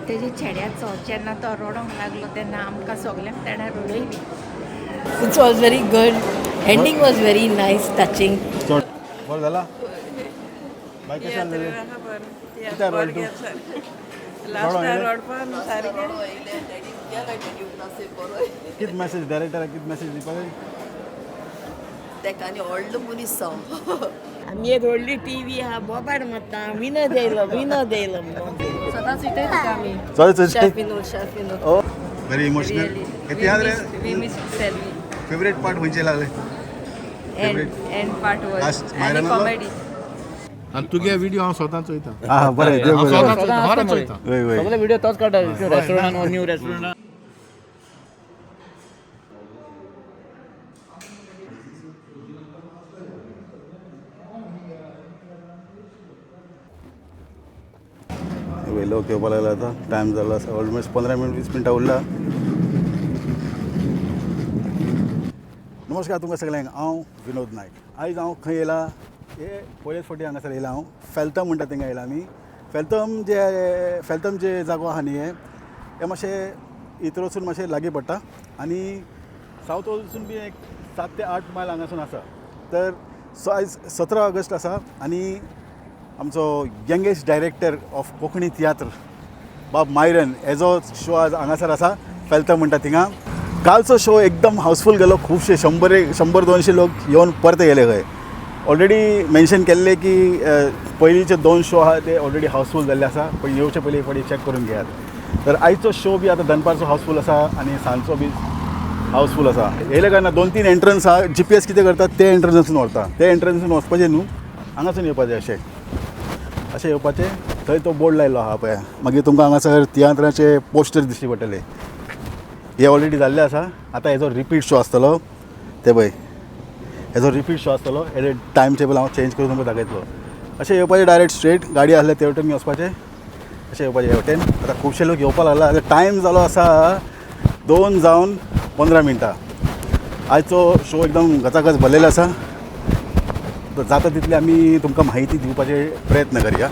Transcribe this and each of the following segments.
तेजे चेड्याचो जेन्ना तो रडोंक लागलो तेन्ना आमकां सगल्यांक तेणें रडयली. It was very good. Ending was very nice, touching. बरं झाला बाय, कशें आसलें? कित्याक रडटा तूं? रडों येयलें? कित मॅसेज डायरेक्टराक, कित मॅसेज दिवपाक जाय? तेका आनी व्हडलो मनीस जावं. आमी एक व्हडली टीवी आहा, बोबाड मारता, विनोद येयलो, विनोद येयलो म्हणून. सदांच वयताय तुका आमी. चल चल. Chef Vinod, chef Vinod. Very emotional. Selvi. Favourite part खंयचे लागले? एंड पार्ट Last was मायरनालो? कॉमेडी. आनी तुगे व्हिडिओ हांव स्वताच चोयता. हा, बरें, देव हांव बरें. स्वताच चोयता, खरेंच चोयता. वय वय. सगळे व्हिडिओ तोच काडटा, रेस्टॉरंटान, न्यू रेस्टॉरंटान. पळय, लोक येवपा लागला आतां. टायम जाल्लो आसा, ऑलमोस्ट 15 मिनट, 20 मिनटां उरला. नमस्कार तुमकां सगळ्यांक, हांव विनोद नायक. आयज हांव खंय येयला हे पयलेच फावटी हांगासर येयला हांव. फेल्तम म्हणटा थिंगा येयला आमी. फेल्तम जे जागो आहा न्ही, हे मातशें हिथ्रोसून मातशें लागीं पडटा आनी सावथ ओलसून बी एक 7 ते 8 मायल हांगासून आसा. तर सो आयज 17 ऑगस्ट आसा आनी आमचो यंगेस्ट डायरेक्टर ऑफ कोंकणी तियात्र बाब मायरन हेजो शो आज हांगासर आसा, फेल्तम म्हणटा थिंगा. कालचो शो एकदम हाऊसफूल गेलो. खुबशे 100 एक 100 200 लोक येवन परते गेले खंय. ऑलरेडी मेन्शन केल्ले की पयलींचे दोन शो आहा ते ऑलरेडी हाऊसफूल जाल्ले आसा, पण येवचे पयलीं एक फावटी चॅक करून घेयात. तर आयचो शो बी आतां दनपारचो हाऊसफूल आसा आनी सांजचो बी हाऊसफूल आसा. येयले काय ना, दोन तीन एंट्रन्स आहा. जीपीएस कितें करता, ते एंट्रन्सासून व्हरता. ते एंट्रन्सून वचपाचें न्हू, हांगासून येवपाचें, अशें अशें येवपाचें. थंय तो बोर्ड लायलो आहा पळय. मागीर तुमकां हांगासर तियात्राचे पोस्टर दिश्टी पडटले. हे ऑलरेडी जाल्ले आसा, आतां हेजो रिपीट शो आसतलो. ते पळय, हेजो रिपीट शो आसतलो. हेजे टायम टेबल हांव चेंज करून तुमकां दाखयतलो. अशें येवपाचें, डायरेक्ट स्ट्रेट गाडी आसल्यार ते वटेन वचपाचें, अशें येवपाचें हे वटेन. आतां खुबशे लोक येवपाक लागला. आतां टायम जालो आसा 2 जावन 15 मिनटां. आयचो शो एकदम गचागच भरलेलो आसा. तर जाता तितली आमी तुमकां म्हायती दिवपाचे प्रयत्न करया.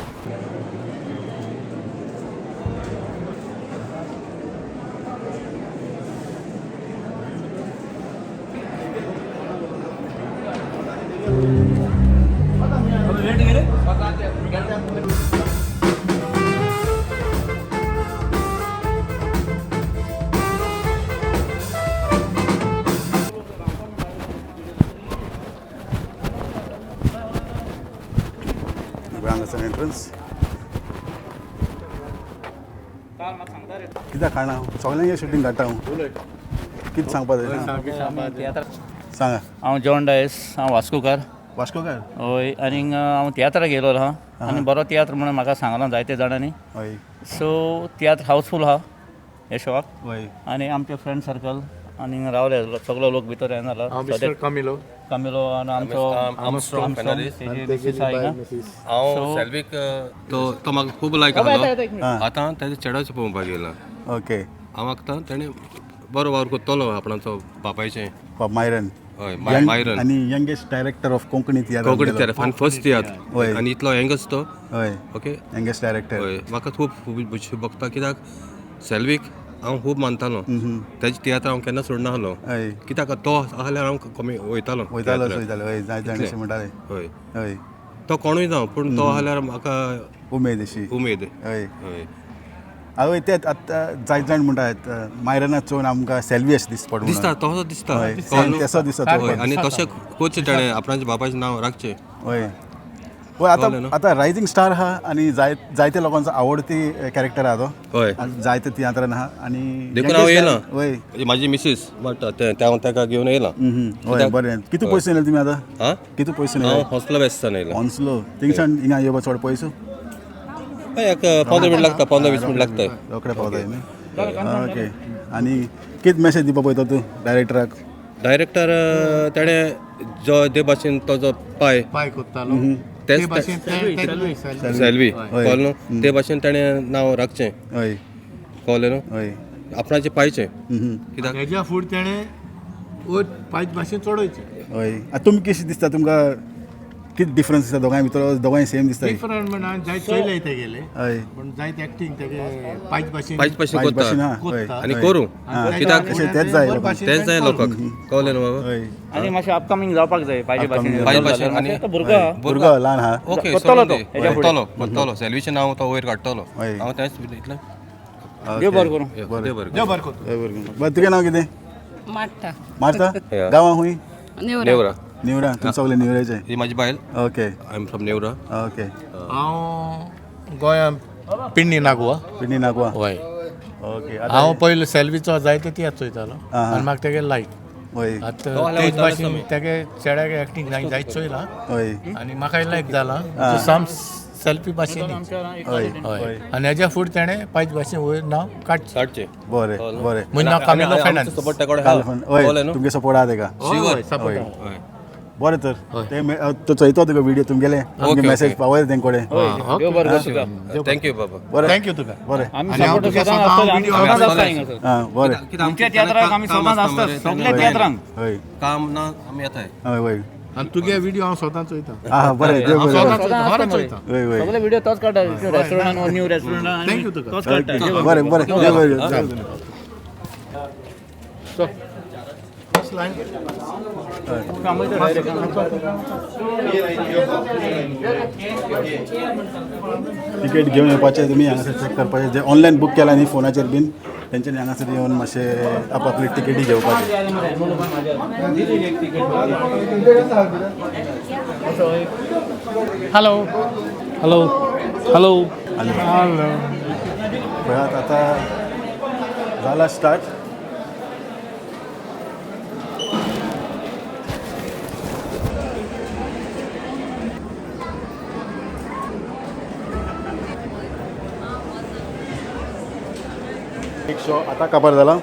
हांगासर एंट्रन्स. कित्याक काडना, सगळ्यांक शुटींग काडटा हांव. कितें सांगपा जाय सांगा. हांव जॉन डायस, हांव वास्कोकार. वास्कोकार. हय, आनीक हांव तियात्राक येयलो आहा आनी बरो तियात्र म्हणून म्हाका सांगलां जायते जाणांनी. सो तियात्र हाऊसफूल आहा ह्या शोआक. आनी आमचे फ्रेंड सर्कल आनी रावले सगलो लोक भितर येना हांव जाला. Mister Camilo. कामिलो आनी आमचो आर्मस्ट्रॉंग फेर्नांडीस. तेजी मिसीस आहा हिंगा. हांव सेल्वीक, तो तो म्हाका खूब लायक आसलो. आतां तेजे चेड्याचें पळोवपाक येयला. हांव आतां तेणें बरो वावर करतलो आपणाचो बापायचें. मायरन. हय, मायरन. आनी यंगेस्ट डायरेक्टर ऑफ कोंकणी तियात्र. कोंकणी तियात्र आनी फर्स्ट तियात्र आनी इतलो यंगच तो. ओके. Youngest director. हय, म्हाका खूब खूब बघता कित्याक सेल्वीक हांव खूब मानतालो. तेजे तियात्र हांव केन्ना सोडना आसलो. कित्याक तो आसल्यार हांव कमी वयतालो. वयतालो. तियात्राक. वयतालो, हय, जायते जाण अशें म्हणटाले. हय. तो कोणूय जावं, पूण तो आसल्यार म्हाका उमेद अशी. उमेद. हय. हय. हय, तेच आतां जायते जाण म्हणटात मायरनाक चोवन आमकां सेल्वी अशें दिसता पडटा. दिसता, तसो दिसता. हय, same तसो दिसता तो. हय, आनी तशें करचें तेणें, आपणाच्या बापायचें नांव राखचें. हय हय, आतां कळ्ळें न्हू? आतां रायझींग स्टार आहा आनी जायते लोकांचो आवडती कॅरेक्टर आहा तो. आनी जायते तियात्रान आहा आनी देखून हांव येयलां. हय. म्हाजी मिसीस म्हणटा तें, हांव ताका घेवन येयलां. हय, बरें. कितू पयस येयले तुमी आतां? आं? कितू पयस हांव येयले? हॉस्लो वेस्टान येयलां. ऑन्सलो थिंगसान हिंगा येवपा चड पयस? हय, एक 15 मिनट लागता, 15 20 मिनट लागता. रोखडे पावता न्ही. ओके, आनी कितें मॅसेज दिवपा पळयता तूं डायरेक्टराक? डायरेक्टर, तेणें जो जे भाशेन तो जो पाय पाय कोत्तालो तेच ते भाशेन ते सेल्वी, कळ्ळें न्हू, ते भाशेन तेणें नांव राखचें. कळ्ळें न्हू? हय. आपणाचें पायचें कित्याक हेज्या फूड तेणें वयर पांच भाशेन चडोवचें. हय, आतां तुमकां कशें दिसता तुमकां? कितें डिफरन्स दिसता दोगांय भितर? दोगांय सेम दिसता. डिफरंट म्हणून जायत चोयले तेगेले, हय. पूण जायत एक्टींग तेगे पायच भाशेन. पायच भाशेन पायच भाशेन कोत्ता. हा, हय. आनी करूं कित्याक अशें तेच जाय लोकांक. तेच जाय लोकांक, कळ्ळें न्हू बाबा? हय. आनी मातशें अपकमींग जावपाक जाय पायजे भाशेन. पायज भाशेन आनी तो भुरगो आहा. भुरगो ल्हान हा. ओके, कोत्तलो तो हेज्या फुडें. कोत्तलो, कोत्तलो. सेल्वीचें नांव तो वयर काडटलो. हय. हांव तेंच इतलें. देव बरें करूं. देव बरें देव बरें करतूं. देव बरें करूं. बरें, तुगें नांव कितें? मारता. मारता. Yeah. गांवां खूंय? नेवरा. नेवरा. निवरा. तुमी सगळे निवऱ्याचे? ही म्हाजी बायल. Okay. I am from Neora. Okay. हांव गोंया पिंडी नागवा. पिंडी नागवा. हय. ओके. हांव पयलो सेल्वीचो जायते तियात्र चोयतालो आं. आनी म्हाका तेगे लायक. हय. आतां तो तेच वयतालो भाशेन आमी. तेगे चेड्यागे एक्टींग जायत चोयलां हय. आनी म्हाकाय लायक जालां साम सेल्फी भाशेन. हय. हय, आनी हेज्या फुडें तेणें पांच भाशेन वयर नांव काडचें. काडचें. बरें बरें. म्हजें नांव कामिलो फेर्नांडीस. सपोर्ट तेकोडे आहा. हय. कळ्ळें न्हू? तुमगे सपोर्ट आहा तेका. शुअर. सपोर्ट. हय. बरें, तर ते तो चोयतो तुका व्हिडिओ तुमगेले, तुमगे मेसेज पावयता तेंचे कडेन. देव बरें करूं तुका. Thank you बाबा. बरें. Thank you तुका. बरें. आमी आनी हांव सपोर्ट तुगे सदांच स्वता आसतले, आमी व्हिडिओ सदांच आसतले. आसता हिंगासर. आं, बरें. कित्याक आमच्या तियात्राक आमी काम सदांच आसता आसता, मरे, सगल्या तियात्रांक. हय. काम ना आमी येताय. हय हय. आनी तुगे व्हिडिओ हांव स्वता चोयता. आं, बरें, देव हांव बरें. स्वता चोयता, खरें चोयता. हय हय. सगळे व्हिडिओ तोच काडटा, रेस्टॉरंटान, न्यू रेस्टॉरंटान. Thank you तुका. तोच काडटा. बरें बरें, देव बरें. तिकेट घेवन येवपाचें तुमी हांगासर चॅक करपाचें. जे ऑनलायन बूक केला न्ही फोनाचेर बीन, तेंच्यांनी हांगासर येवन मातशें आपआपली तिकेटी घेवपाची. Hello hello hello. Hello. पळयात आतां जाला स्टार्ट. एक शो आतां काबार जाला.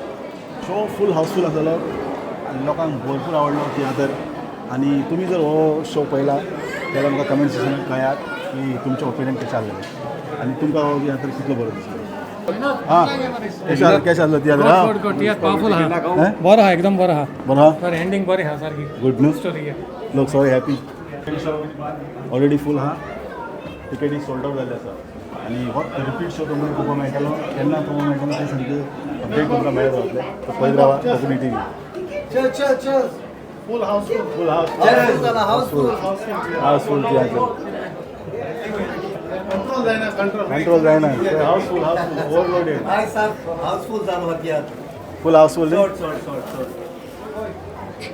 शो फूल हाऊसफूल आसलेलो आनी लोकांक भरपूर आवडलो तियात्र. आनी तुमी जर हो शो पळयला जाल्यार म्हाका कमेंट सेक्शनान कळयात की तुमचें ओपिनियन कशें आसलेलें आनी तुमकां हो तियात्र कितलो बरो दिसलो. हां, कशें कशें आसलो तियात्र? हां. तियात्र पावरफुल आहा. हें? बरो आहा, एकदम बरो आहा. बरो आहा. बरें, एंडींग बरें आहा सारकी. गुड न्हू? स्टोरी. लोक सगळे हॅपी. ऑलरेडी फूल आहा. तिकेटी सोल्ड आवट जाल्ले आसा आनी हो रिपीट शो तुमकां पळोवपाक मेळटलो. केन्ना पळोवपाक मेळटलो तें सामकें अपडेट तुमकां मेळत रावतलें. तर पळयत रावा Konkani TV. Full housefull, full housefull, housefull tiatr. Control जायना. Housefull, housefull, overloaded. हाऊसफुल जालो तियात्र. फूल हाऊसफुल. चड चड चड चड.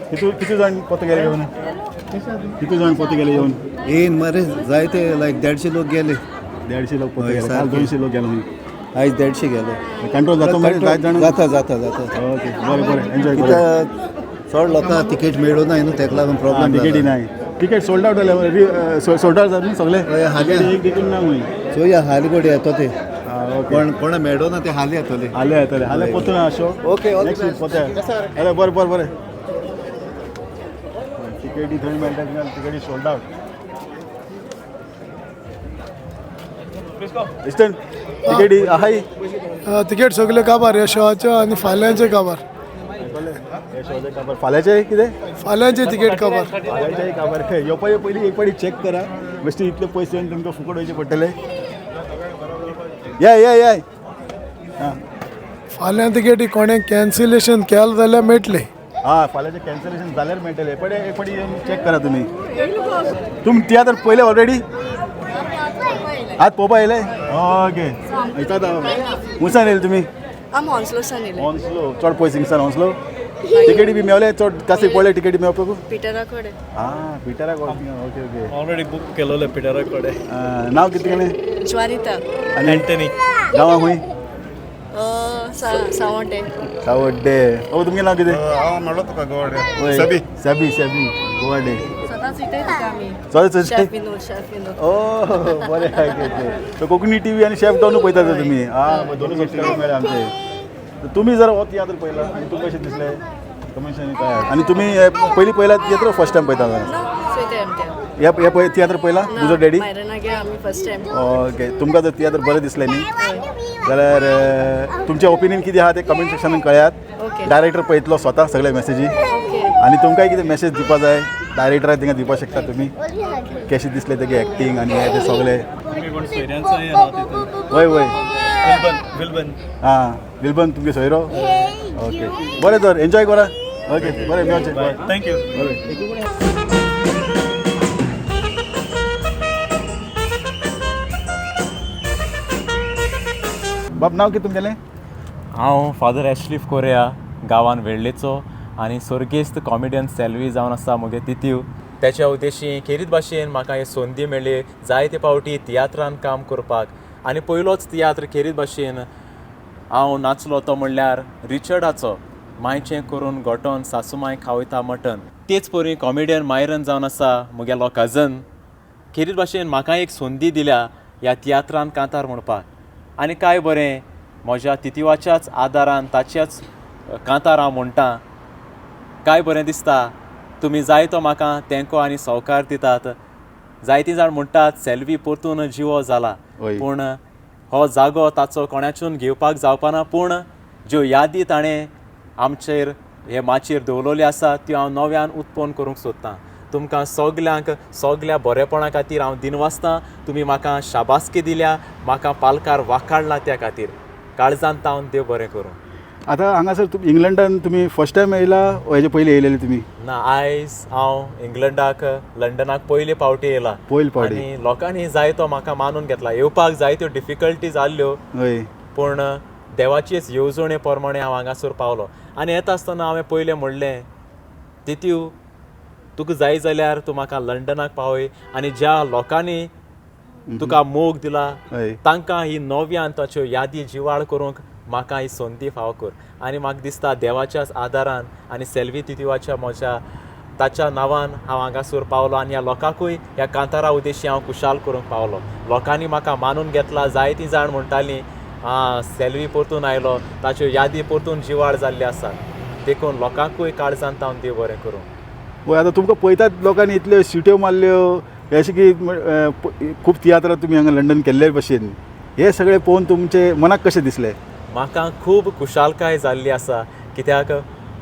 कितू कितू जाण पोते गेले येवन? कितू जाण पोते गेले येवन? येन मरे जायते, लायक 150 लोक गेले. 150 लोक पोते हय, गेले काल. सारकें. 200 लोक गेले. आयज 150 गेले. कंट्रोल जाता मरे जायत जाण? जाता जाता जाता. ओके, बरें बरें, एन्जॉय करा. कित्याक चड लोकांक तिकेट मेळूना न्हू, तेका लागून प्रॉब्लम. तिकेटी नाही. तिकेट सोल्ड आवट जाले, सोल्ड आवट जाले न्ही सगळे. हय, हालीं. तिकेटी एक देखून ना खंय. चोया, हाली कडेन येतो ते. ओके. कोण कोणा मेळना ते हाली येतले. हाले येतले, हाले पोतून हा show. Okay, all the next week best. पोते. अरे बरें बरें बरें. तिकेटी थंय मेळटा, तिकेटी सोल्ड आवट. इश्टन तिकेटी आहाय. तिकेट सगळे काबार ह्या शोवाच्यो आनी फाल्यांचे काबार. हे शोचे काबार, फाल्यांचे कितें? फाल्यांचे तिकेट काबार. फाल्यांचे काबार. येवपा पयलीं एक फावटी चॅक करा बेश्टे. इतले पयशे येवन तुमकां फुकट वयचे पडटले. या या या. हां. फाल्यां तिकेटी कोणें कॅन्सलेशन केलें जाल्यार मेळटले. हां, फाल्यांचें कॅन्सलेशन जाल्यार मेळटलें, पण एक फावटी येवन चॅक करा तुमी. तुमी तियात्र पयले ऑलरेडी? आज पळोवपा येयले? ओके, खंयसान येयले तुमी? आमी ऑन्सलोसान येयले. ऑन्सलो. चड पयस हिंगसान ऑन्सलो. तिकेटी बी मेवले? चड कासी पडले तिकेटी मेवपाक? पिटरा कडेन. आं, पिटरा. Okay okay. Already book केलेले पिटरा कडेन. नांव कितें तुगेलें? ज्वारिता. आनी एंटनी. गांवां खंय? सावंटे. सावड्डे. ओ, तुमगेलें नांव कितें? हांव म्हणलो तुका गोवा. सेबी सेबी सेबी, गोवा डे. सदांच वयताय तुका आमी. Sorry sorry. Chef Vinod, chef Vinod. ओ, बरें. Okay okay. So Konkani TV आनी शेफ डॉनू पळयता तर तुमी. आं, दोनूय सबस्क्रायबर मेळ्ळे आमचे. तर तुमी जर हो तियात्र पळयला आनी तुमकां कशें दिसलें, कमेंट कळयात. आनी तुमी हे पयलीं पळयला तियात्र, फर्स्ट टायम पळयता? ना, चोयताय आमी ते. हे हे पळय तियात्र पळयला तुजो डॅडी? मायरना आमी फर्स्ट टायम. ओके, तुमकां जर तियात्र बरें दिसलें न्ही जाल्यार तुमचें ओपिनियन कितें आहा तें कमेंट सेक्शनान कळयात. ओके. डायरेक्टर पळयतलो स्वता सगळे मेसेजी. ओके. आनी तुमकांय कितें मेसेज दिवपा जाय डायरेक्टराक थिंगा दिवपाक शकता तुमी, कशें दिसलें तेगे एक्टींग आनी हें तें सगळें. वय वय, हां विल्बन तुमगे सोयरो. ओके बरें तर एन्जॉय करा. ओके बरें, मेळचें. Thank you. बरें. बाब, नांव कितें तुमगेलें? हांव फादर एशलिफ कोरिया, गांवान वेळ्ळेचो आनी सर्गेस्त कॉमेडियन सेल्वी जावन आसा म्हगे तितीव. तेच्या उद्देशी खेरीत भाशेन म्हाका ही संदी मेळ्ळी जायते फावटी तियात्रान काम करपाक आनी पयलोच तियात्र खेरीत भाशेन हांव नाचलो तो म्हणल्यार रिचर्डाचो मायचें करून गोटोन सासूमाय खावयता मटन. तेच परी कॉमेडियन मायरन जावन आसा म्हगेलो कजन. खेरीत भाशेन म्हाका एक संदी दिल्या ह्या तियात्रान कांतार म्हणपाक आनी काय बरें म्हज्या तितिवाच्याच आदारान ताच्याच कांतार हांव म्हणटा. काय बरें दिसता तुमी जायतो म्हाका तेंको आनी सहकार दितात. जायतीं जाण म्हणटात सेल्वी परतून जिवो जाला, पूण हो जागो ताचो कोणाच्यान घेवपाक जावपाना. पूण ज्यो यादी ताणें आमचेर हे माचयेर दवरलेल्यो आसा त्यो हांव नव्यान उत्पन्न करूंक सोदतां. तुमकां सगल्यांक सगल्या बरेपणा खातीर हांव दिनवासतां. तुमी म्हाका शाबासकी दिल्या, म्हाका पालकार वाखाडला, त्या खातीर काळजान तावन देव बरें करूं. आतां हांगासर इंग्लंडान तुमी फर्स्ट टायम येयला ओ हेजे पयलीं येयलेले तुमी? ना, आयज हांव इंग्लंडाक लंडनाक पयले फावटी येयला. पयले फावटी. आनी लोकांनी जायतो म्हाका मानून घेतला. येवपाक जायत्यो डिफिकल्टी जाल्ल्यो, हय, पूण देवाचेच येवजणे प्रमाणे हांव हांगासर पावलो. आनी येता आसतना हांवें पयलें म्हणलें, तितीव तुका जाय जाल्यार तूं म्हाका लंडनाक पावय आनी ज्या लोकांनी तुका मोग दिला तांकां ही नव्यान ताच्यो यादी जिवाळ करूंक म्हाका ही संदी फावो कर. आनी म्हाका दिसता देवाच्याच आदारान आनी सेल्वी तितिवाच्या म्हज्या ताच्या नांवान हांव हांगासर पावलो आनी ह्या लोकांकूय ह्या कांतारा उद्देशी हांव खुशाल करूंक पावलो. लोकांनी म्हाका मानून घेतला. जायतीं जाण म्हणटालीं आं सेल्वी परतून आयलो, ताच्यो यादी परतून जिवाळ जाल्ल्यो आसात. देखून लोकांकूय काळजान तावन देव बरें करूं. वय, आतां तुमकां पळयतात लोकांनी इतल्यो सिट्यो मारल्यो अशें की खूब तियात्रां तुमी हांगा लंडन केल्ले भशेन, हे सगळें पळोवन तुमचे मनाक कशें दिसलें? म्हाका खूब खुशालकाय जाल्ली आसा, कित्याक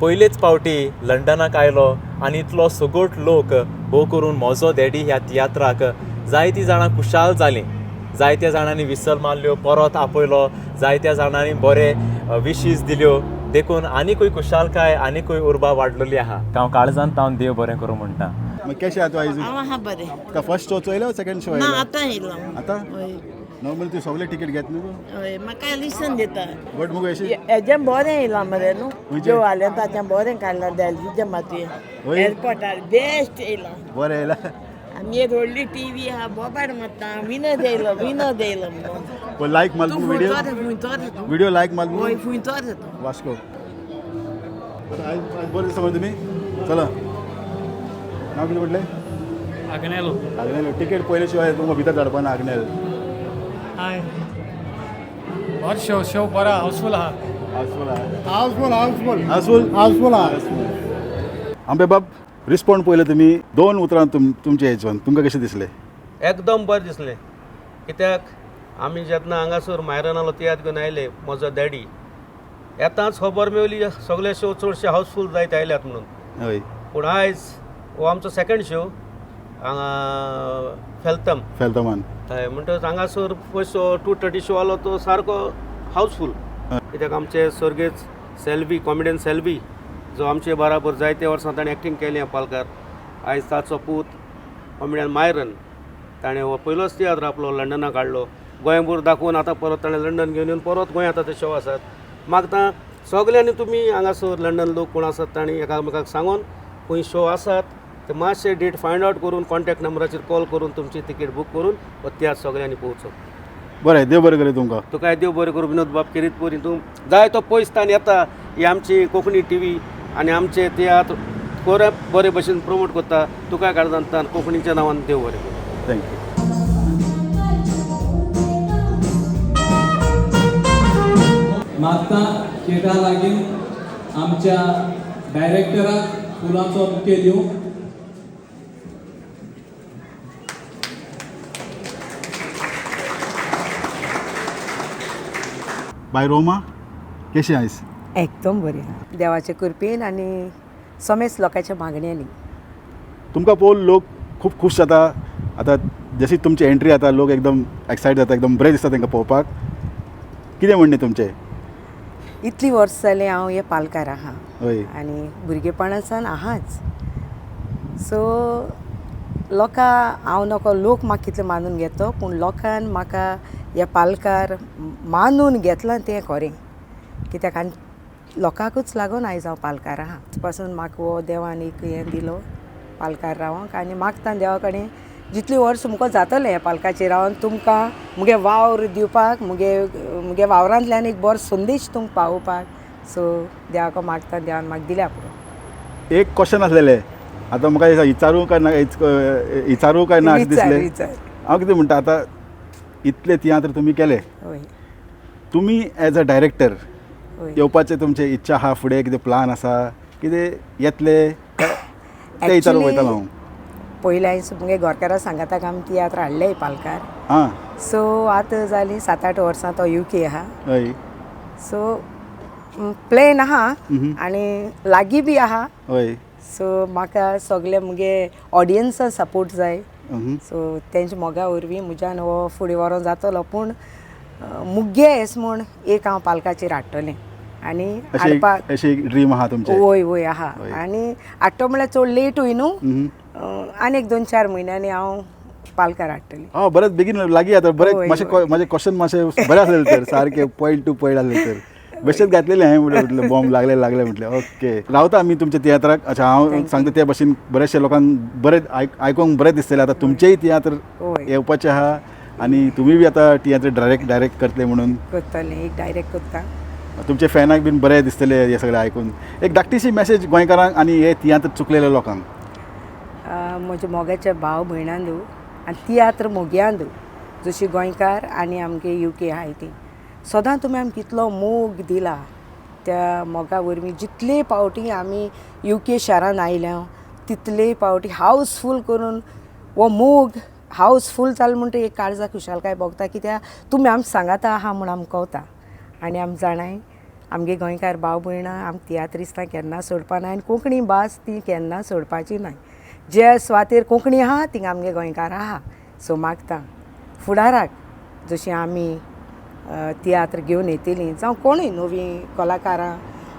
पयलेच फावटी लंडनाक आयलो आनी इतलो सगोट लोक भोव करून म्हजो डॅडी ह्या तियात्राक जायतीं जाणां खुशाल जालीं. जायत्या जाणांनी विसल मारल्यो, परत आपयलो, जायत्या जाणांनी बरे विशीस दिल्यो. देखून आनीकूय खुशालकाय आनीकूय उर्बा वाडलेली आहा. हांव काळजान तावन देव बरें करूं म्हणटा. कशें आहा तूं आयज? हांव आहा बरें. फर्स्ट शो चोयलो सेकंड शो? ना, आतां येयलो. आतां? हय. नॉर्मल तूं सगळे तिकेट घेत न्हू? हय, म्हाका लिसन दिता. बट मुगो अशें हेजें बरें येयलां मरे न्हू, ज्यो आलें ताचें बरें काडलां डेल्हीच्या मातयेन एअरपोर्टार बेस्ट येयलां. बरें येयलां. आमी एक व्हडली टीव्ही आहा, बोबाड मारता. विनोद येयलो, विनोद येयलो म्हणून. लायक माल तूं व्हिडिओ, खंयचो रे, खंयचो रे तूं? व्हिडिओ लायक माल. वय, खंयचो रे तूं? वास्को. आयज बरें दिसता मरे तुमी. चला, नांव कितें म्हटलें? आग्नेलो. आग्नेल. टिकेट पयले शिवाय तुमकां भितर धाडपा ना आग्नेल. हाय, बरो शो, शो बरो हाऊसफूल आहा. हाऊसफूल आहा. हाऊसफूल, हाऊसफूल, हाऊसफूल, हाऊसफूल आहा. आंबे बाब, रिस्पॉन्ड पयले तुमी दोन उतरां तुमचे हेजोन तुमकां कशें दिसलें? एकदम बरें दिसलें, कित्याक आमी जेन्ना हांगासर मायरनालो तियात्र घेवन आयले, म्हजो डॅडी येताच खबर मेवली सगळे शो चडशे हाऊसफूल जायत आयल्यात म्हणून. हय. पूण आयज हो आमचो सेकंड शो हांगा फेलतम फेलतमान. हय, म्हणटकच हांगासर फर्स्ट शो 2:30 शो आलो तो सारको हाऊसफूल, कित्याक आमचे सर्गेच सेल्वी कॉमेडियन सेल्वी जो आमचे बराबर जायते वर्सां ताणें एक्टींग केली पालकार, आयज ताचो पूत कॉमेडियन मायरन ताणें हो पयलोच तियात्र आपलो लंडनाक हाडलो, गोंयभर दाखोवन आतां परत ताणें लंडन घेवन येवन परत गोंयांत आतां शो आसात. मागता सगल्यांनी तुमी हांगासर लंडन लोक कोण आसात तांणी एकामेकाक सांगून खंय शो आसात ते मातशे डेट फायंड आवट करून कॉन्टॅक्ट नंबराचेर कॉल करून तुमची तिकेट बूक करून हो तियात्र सगल्यांनी पळोवचो. बरें, देव बरें करूं तुमकां. तुकाय देव बरें करूं विनोद बाब. खेरीत परी तूं जाय तो पयस तान येता, ही आमची कोंकणी टीव्ही आनी आमचे तियात्र बरे बरे भशेन प्रमोट करता, तुका काळजान कोंकणीच्या नांवान देव बरें करूं. Thank you. मागता थिएटरा लागीं आमच्या डायरेक्टराक फुलांचो बुके दिवंक. बाय रोमा, कशें आयज? एकदम बरी आहा, देवाचे कृपेन आनी समेस्त लोकांच्या मागण्यांनी. तुमकां पळोवन लोक खूब खूश जाता. आतां जशी तुमची एंट्री जाता लोक एकदम एक्सायट जाता, एकदम बरें दिसता तांकां पळोवपाक. कितें म्हणणें तुमचें? इतली वर्स जालीं हांव हे पालकार आहा हय आनी भुरगेपणासान आहाच. सो लोकां हांव नको लोक म्हाका कितले मानून घेतो, पूण लोकान म्हाका ह्या पालकार मानून घेतलां तें खरें, कित्याक आनी लोकांकूच लागून आयज हांव पालकार आहा. पासून म्हाका हो देवान एक हें दिलो पालकार रावंक आनी मागता देवा कडेन जितली वर्स मुखार जातलें ह्या पालकाचेर रावन तुमकां मुगे वावर दिवपाक, मुगे मुगे वावरांतल्यान एक बरो संदेश तुमकां पावोवपाक. सो देवाक मागता, देवान म्हाका दिल्या पुरो. एक क्वेश्चन आसलेलें, आतां म्हाका विचारूं काय ना, विचारूं काय ना अशें दिसलें. हांव कितें म्हणटा, आतां इतले तियात्र तुमी केले, तुमी एज अ डायरेक्टर येवपाचें तुमचें इच्छा आहा, फुडें कितें प्लान आसा, कितें येतले तें विचारूंक वयतालो हांव. पयलें हांवें मुगे घरकारा सांगाताक आमी तियात्र हाडले पालकार. सो आतां जालीं 7-8 वर्सां तो युके आहा. सो प्लॅन आहा आनी लागीं बी आहा. सो म्हाका सगळे मुगे ऑडियन्सा सपोर्ट जाय. सो तेंच्या मोगा वरवीं म्हज्यान हो फुडें व्हरोन जातलो, पूण मुगे एस म्हूण एक हांव पालकाचेर हाडटलें आनी हाडपाक अशी ड्रीम आहा तुमचें? वय वय आहा. आनी हाडटो म्हळ्यार चड लेट वय न्हू, आनी एक 2-4 म्हयन्यांनी हांव पालकार हाडटलें. हय, बरेंच बेगीन लागीं आतां. बरें, मातशें म्हाजें क्वेश्चन मातशें बरें आसलें तर, सारकें पॉयंट टू पॉयंट आसलें तर. बेश्टेच घातलेलें हांवें म्हटलें बॉम्ब लागले लागले म्हटलें ओके. रावता आमी तुमच्या तियात्राक. अच्छा, हांव सांगता त्या भशेन बरेचशे लोकांक बरें आयकूंक बरें दिसतलें. आतां तुमचेय तियात्र येवपाचे आहा आनी तुमी बी आतां तियात्र डायरेक्ट करतले म्हणून करतलें, एक डायरेक्ट करता. तुमच्या फॅनाक बीन बरें दिसतलें हें सगळें आयकून. एक धाकटीशी मॅसेज गोंयकारांक आनी हे तियात्र चुकलेल्या लोकांक. म्हज्या मोगाच्या भाव भयणांदू आनी तियात्र मोगयांदू, जशी गोंयकार आनी आमगे युके आहाय ती, सदां तुमी आमकां कितलो मोग दिला, त्या मोगा वरवीं जितले पावटी आमी युके शारान आयल्या तितले पावटी हावसफूल करून हो मोग हावसफूल जालो म्हणटकीर एक काळजाक खुशालकाय भोगता, कित्याक तुमी आमकां सांगाता आहा म्हूण आमकां कवता. आनी आमी जाणाय आमगे गोंयकार भाव भयणां आमकां तियात्रिस्तां केन्ना सोडपा ना आनी कोंकणी भास ती केन्ना सोडपाची ना. जे सुवातेर कोंकणी आहा थिंगा आमगे गोंयकार आहा. सो मागता फुडाराक जशी आमी तियात्र घेवन येतलीं, जावं कोणूय नवीं कलाकारां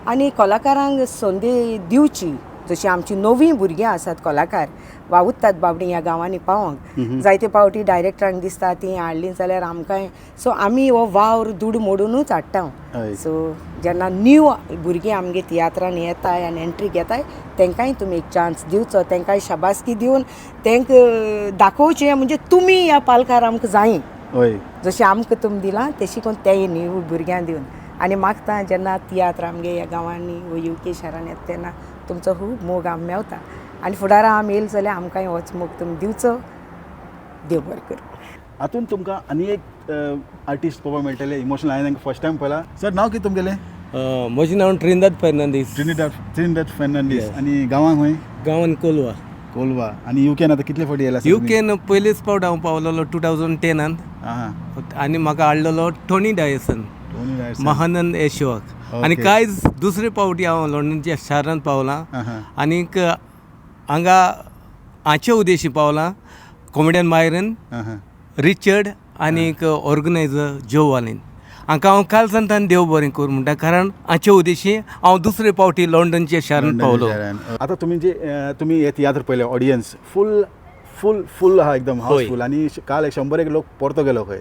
आनी कलाकारांक संदी दिवची, जशी आमची नवीं भुरगीं आसात कलाकार वावुरतात बाबडीं ह्या गांवांनी पावोंक, जायते पावटी डायरेक्टरांक दिसता तीं हाडलीं जाल्यार आमकांय. सो आमी हो वावर दुडू मोडुनूच हाडटा. सो जेन्ना न्यू भुरगीं आमगे तियात्रान येताय आनी एंट्री घेताय तेंकांय तुमी एक चान्स दिवचो, तेंकांय शाबासकी दिवन तेंकां दाखोवचें म्हणजे तुमी ह्या पालकार आमकां जायी, जशें आमकां तुमी दिलां तशी कोण तेय न्यू भुरग्यांक दिवन. आनी मागता जेन्ना तियात्र आमगे ह्या गांवांनी वो युके शारान येता तेन्ना तुमचो खूब मोग आमकां मेवता आनी फुडाराक आमी येयले जाल्यार आमकांय होच मोग तुमी दिवचो. देव बरें करूं. हातून तुमकां आनी एक आर्टिस्ट पळोवपाक मेळटले, इमोशनल. हांवें तांकां फर्स्ट टायम पळयला. सर, नांव कितें तुमगेलें? म्हजें नांव ट्रिनिदाद फेर्नांदीस. ट्रिनिदाद फेर्नांदीस. आनी गांवांत खंय? गांवांत कोलवा. कोलवा. आनी युकेन आतां कितले फावटी येयला? युकेन पयलेच फावट हांव पावलेलो 2010 आनी म्हाका हाडलेलो टोनी डायसन, महानंद येशवाक. आनी कांय दुसरे फावटी हांव लंडनच्या शारांत पावलां आनीक हांगा हाचे उद्देशी पावलां कॉमेडियन मायरन, रिचर्ड आनीक ऑर्गनायजर जो वालीन. हांकां हांव काल सांतान देव बरें करूं म्हणटा, कारण हाचे उद्देशी हांव दुसरे फावटी लंडनच्या शारांत पावलो. आतां तुमी जे तुमी हे तियात्र पळयले, ऑडियन्स फूल फूल फूल आहा, एकदम हावसफूल. आनी काल 100 लोक परतो गेलो खंय.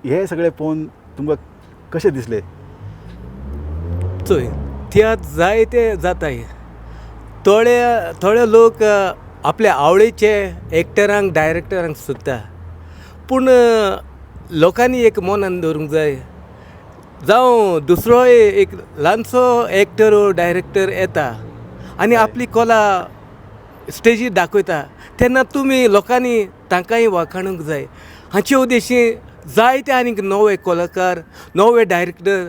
हे सगळें पळोवन तुमकां कशें दिसलें? चोय, तियात्र जायते जाताय, थोडे थोडे लोक आपल्या आवडीचे एक्टरांक डायरेक्टरांक सोदता, पूण लोकांनी एक मनान दवरूंक जाय, जावं दुसरोय एक ल्हानसो एक्टर डायरेक्टर येता आनी आपली कला स्टेजीर दाखयता तेन्ना तुमी लोकांनी तांकांय वाखाणूंक जाय. हाचे उद्देशी जायते आनीक नवे कलाकार, नवे डायरेक्टर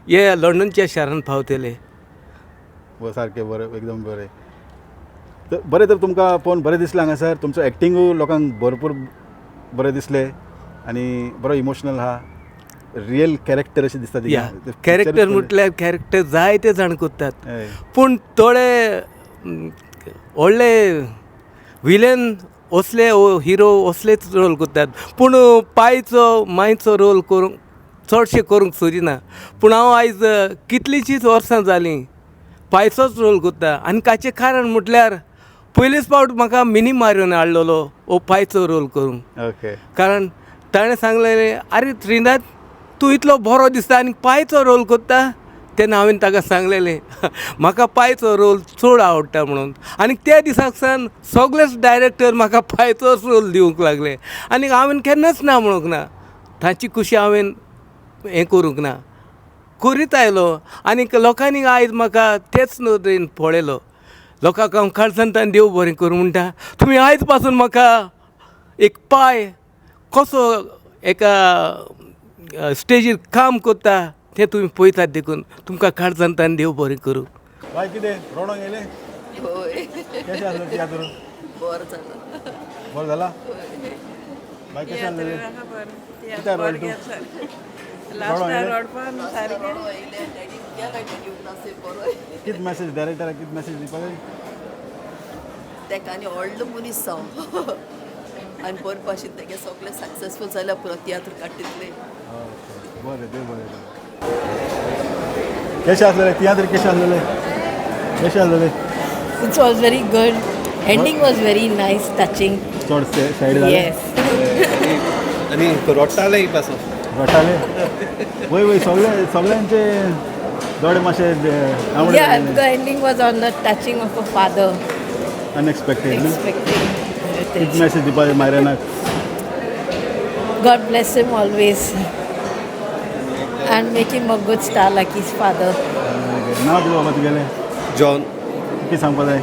हे लंडनच्या शारांत पावतले. सारकें बरें, एकदम बरें. तर बरें, तर तुमकां पळोवन बरें दिसलें हांगासर. तुमचो एक्टिंगूय लोकांक भरपूर बरें दिसलें आनी बरो इमोशनल आहा, रियल कॅरेक्टर अशें दिसता. कॅरेक्टर म्हटल्यार कॅरेक्टर जायते जाण करतात, पूण थोडे व्हडले विलन असले हिरो असलेच रोल करतात, पूण पायचो मायचो रोल करूंक चडशें करूंक सोदिना. पूण हांव आयज कितलींशींच वर्सां जालीं पायचोच रोल करता आनी ताचें कारण म्हटल्यार पयलीच फावट म्हाका मिनी मारून हाडलेलो हो पायचो रोल करूंक. ओके. कारण ताणें सांगलें, आरे त्रिनाथ तूं इतलो बरो दिसता आनी पायचो रोल करता. तेन्ना हांवें ताका सांगलेलें म्हाका पायचो रोल चड आवडटा म्हणून. आनी त्या दिसाक सावन सगळेच डायरेक्टर म्हाका पायचोच रोल दिवंक लागले आनी हांवें केन्नाच ना म्हणूंक ना. ताची खुशी हांवें हें करूंक ना, करीत आयलो आनी लोकांनी आयज म्हाका तेच नदरेन पळयलो. लोकांक हांव काळजांतल्यान देव बरें करूं म्हणटा, तुमी आयज पासून म्हाका एक पाय कसो एका स्टेजीर काम करता तें तुमी पळयतात, देखून तुमकां काळजांतल्यान देव बरें करूं. बाय कितें रडोंक येयलें? हय. कशें आसलें तियात्र? बरें जालां. बरें जालां? बाय कशें आसलें? कित्याक रडलें तूं? कितें मॅसेज डायरेक्टराक कितें मॅसेज दिवपाक जाय? तेका आनी व्हडलो मनीस जावं आनी बरे भाशेन तेगे सगळें सक्सेसफूल जाल्यार पुरो तियात्र काडटितले. बरें, देव बरें करूं. कशें आसलेलें तियात्र? कशें आसलेलें? कशें आसलेलें? It was very good. Ending was very nice, touching. चड सायड जालें? येस. आनी रडटाले पासून रडटाले? वय वय, सगळे सगळ्यांचे दोळे मातशे. Yeah, the ending was on the touching of a father. Unexpected. Expected. कितें मॅसेज दिवपाक मायरनाक? God bless him always and make him a good star like his father. नांव कितें बाबा तुगेलें? जॉन. कितें सांगपा जाय?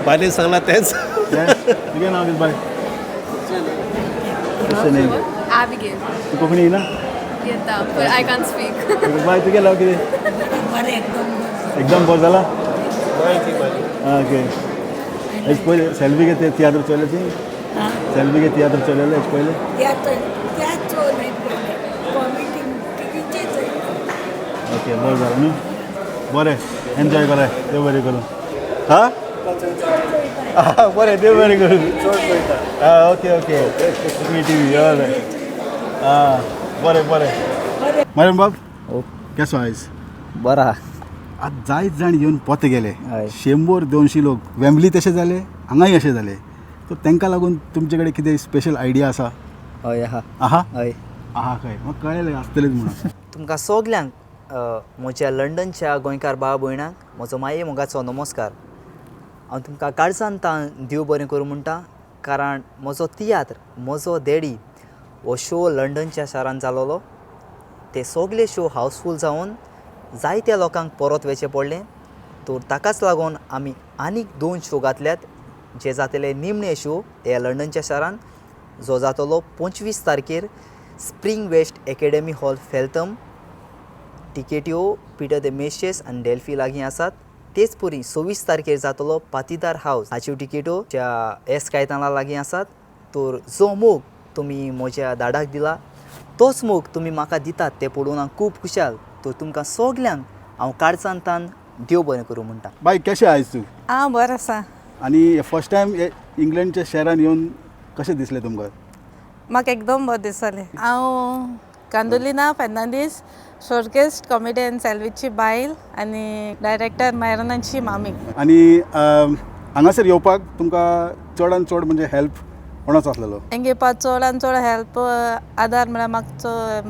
बायलेन सांगलां तेंच. तुगेलें नांव कितें बाय? कशें न्ही? Abigail. तूं कोंकणी येना? येता, but I can't speak. बाय तुगेलें नांव कितें? एकदम बरें जालां? ओके. हेच पयलें सेल्फी घेते तियात्र चोयले ती? सेल्फी घे तियात्र चोयलेले हेच पयलें? ओके, बरें जालें न्हू? बरें, एन्जॉय कराय, देव बरें करूं. हां बरें, देव बरें करूं. आं okay okay, Konkani T V. हय आं बरें बरें. मायरन बाब केसो आयज? बरो. आतां जायत जाण येवन पोते गेले, 100-200 लोक वेम्बली तशें जाले, हांगाय अशें जाले. सो तांकां लागून तुमचे कडेन कितें स्पेशल आयडिया आसा? हय आहा. आहा? हय आहा. खंय म्हाका कळ्ळें आसतलेंच म्हणून. तुमकां सगल्यांक म्हज्या लंडनच्या गोंयकार भाव भयणांक म्हजो माये मोगाचो नमस्कार. हांव तुमकां काळजान तान देव बरें करूं म्हणटा, कारण म्हजो तियात्र म्हजो डॅडी हो शो लंडनच्या शारांत जालोलो. ते सगले शो हावसफूल जावन जायत्या लोकांक परत वचचें पडलें. तर ताकाच लागून आमी आनीक 2 शो घातल्यात, जे जातले निमणे शो ते लंडनच्या शारांत, जो जातलो 25 तारखेर Spring West Academy Hall Feltham. टिकेट्यो Peter the meshes आनी डेल्फी लागीं आसात. तेच परी 26 तारखेर जातलो पातीदार हावस, हाच्यो टिकेट्यो ज्या एस कायताना लागीं आसात. तर जो मोग तुमी म्हज्या दाडाक दिला तोच मोग तुमी म्हाका दितात ते पळोवन हांव खूब खुशाल. तर तुमकां सगल्यांक हांव काळजान तान देव बरें करूं म्हणटा. बाय कशें आयज तूं? हांव बरें आसा. आनी फर्स्ट टायम इंग्लंडच्या शहरान येवन कशें दिसलें तुमकां? म्हाका एकदम बरें दिसलें. हांव कांदोलिना फेर्नांदीस, स्वर्गेस्त कॉमेडियन सेल्वीची बायल आनी डायरेक्टर मायरनाची मामी. आनी हांगासर येवपाक तुमकां चडान चड म्हणजे हेल्प कोणाचो आसलेलो? हांगा येवपाक चडान चड हेल्प आदार म्हळ्यार म्हाका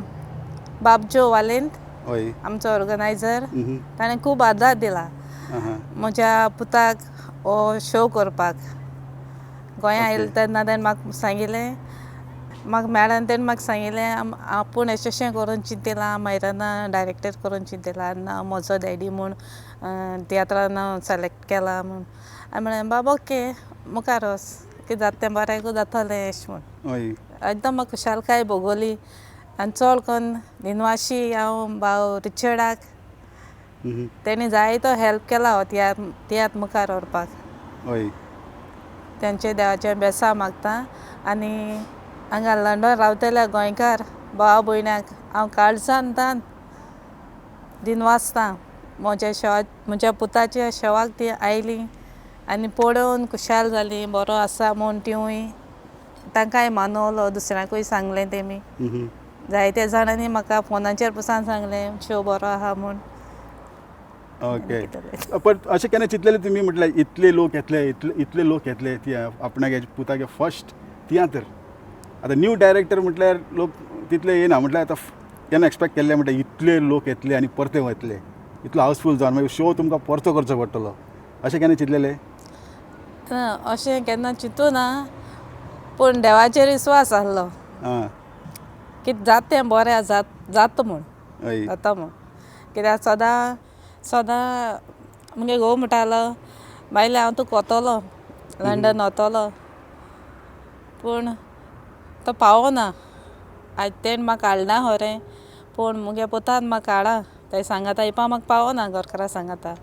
बाबजो वालेंत, हय, आमचो ऑर्गनायजर, ताणें खूब आदार दिला म्हज्या पुताक हो शो करपाक. गोंया आयले तेन्ना ताणें म्हाका सांगिल्लें, म्हाका मेळ्ळें तेणें म्हाका सांगिल्लें आपूण अशें अशें करून चिंतलां, मायरना डायरेक्टर करून चिंतलां ना म्हजो डॅडी म्हूण तियात्रान सिलेक्ट केला म्हूण. हांवें म्हणलें बाबा ओके मुखार वच, कितें जाता तें बरें जातलें अशें म्हूण. एकदम म्हाका खुशालकाय भोगली आनी चड करून दिनवाशी हांव भाव रिचर्डाक, तेणी जायतो हेल्प केला हो तियात्र मुखार व्हरपाक. तेंचे देवाचें बेसांव मागता आनी हांगा लंडन रावतल्या गोंयकार भाव भयणाक हांव काळजान तान दिनवासता. म्हज्या शेवा म्हज्या पुताच्या शेवाक ती आयली आनी पळोवन खुशाल जालीं, बरो आसा म्हूण तिवूय तांकांय मानवलो, दुसऱ्यांकूय सांगलें तेमी. जायते जाणांनी म्हाका फोनाचेर पसून सांगलें शो बरो आहा म्हूण. ओके, पण अशें केन्ना चिंतलेलें तुमी म्हटल्यार इतले लोक येतले, इतले लोक येतले ती आपणागे पुतागे फर्स्ट तियात्र? आतां न्यू डायरेक्टर म्हटल्यार लोक तितले येना, म्हटल्यार आतां केन्ना एक्सपेक्ट केल्ले म्हटल्यार इतले लोक येतले आनी परते वतले, इतलो हावसफूल जावन मागीर शो तुमकां परतो करचो पडटलो, अशें केन्ना चिंतलेलें? अशें केन्ना चिंतू ना, पूण देवाचेर विस्वास आसलो कितें जाता तें बरें जाता म्हूण, जाता म्हूण. कित्याक सदां सदां मुगे घोव म्हणटालो बायले हांव तुका वतलो लंडन वतलो, पूण तो पावना. आयज तेणें म्हाका हाडना खरें, पूण मुगे पुतान म्हाका हाडा ते सांगाता येवपा म्हाका पावना, घरकारा सांगाता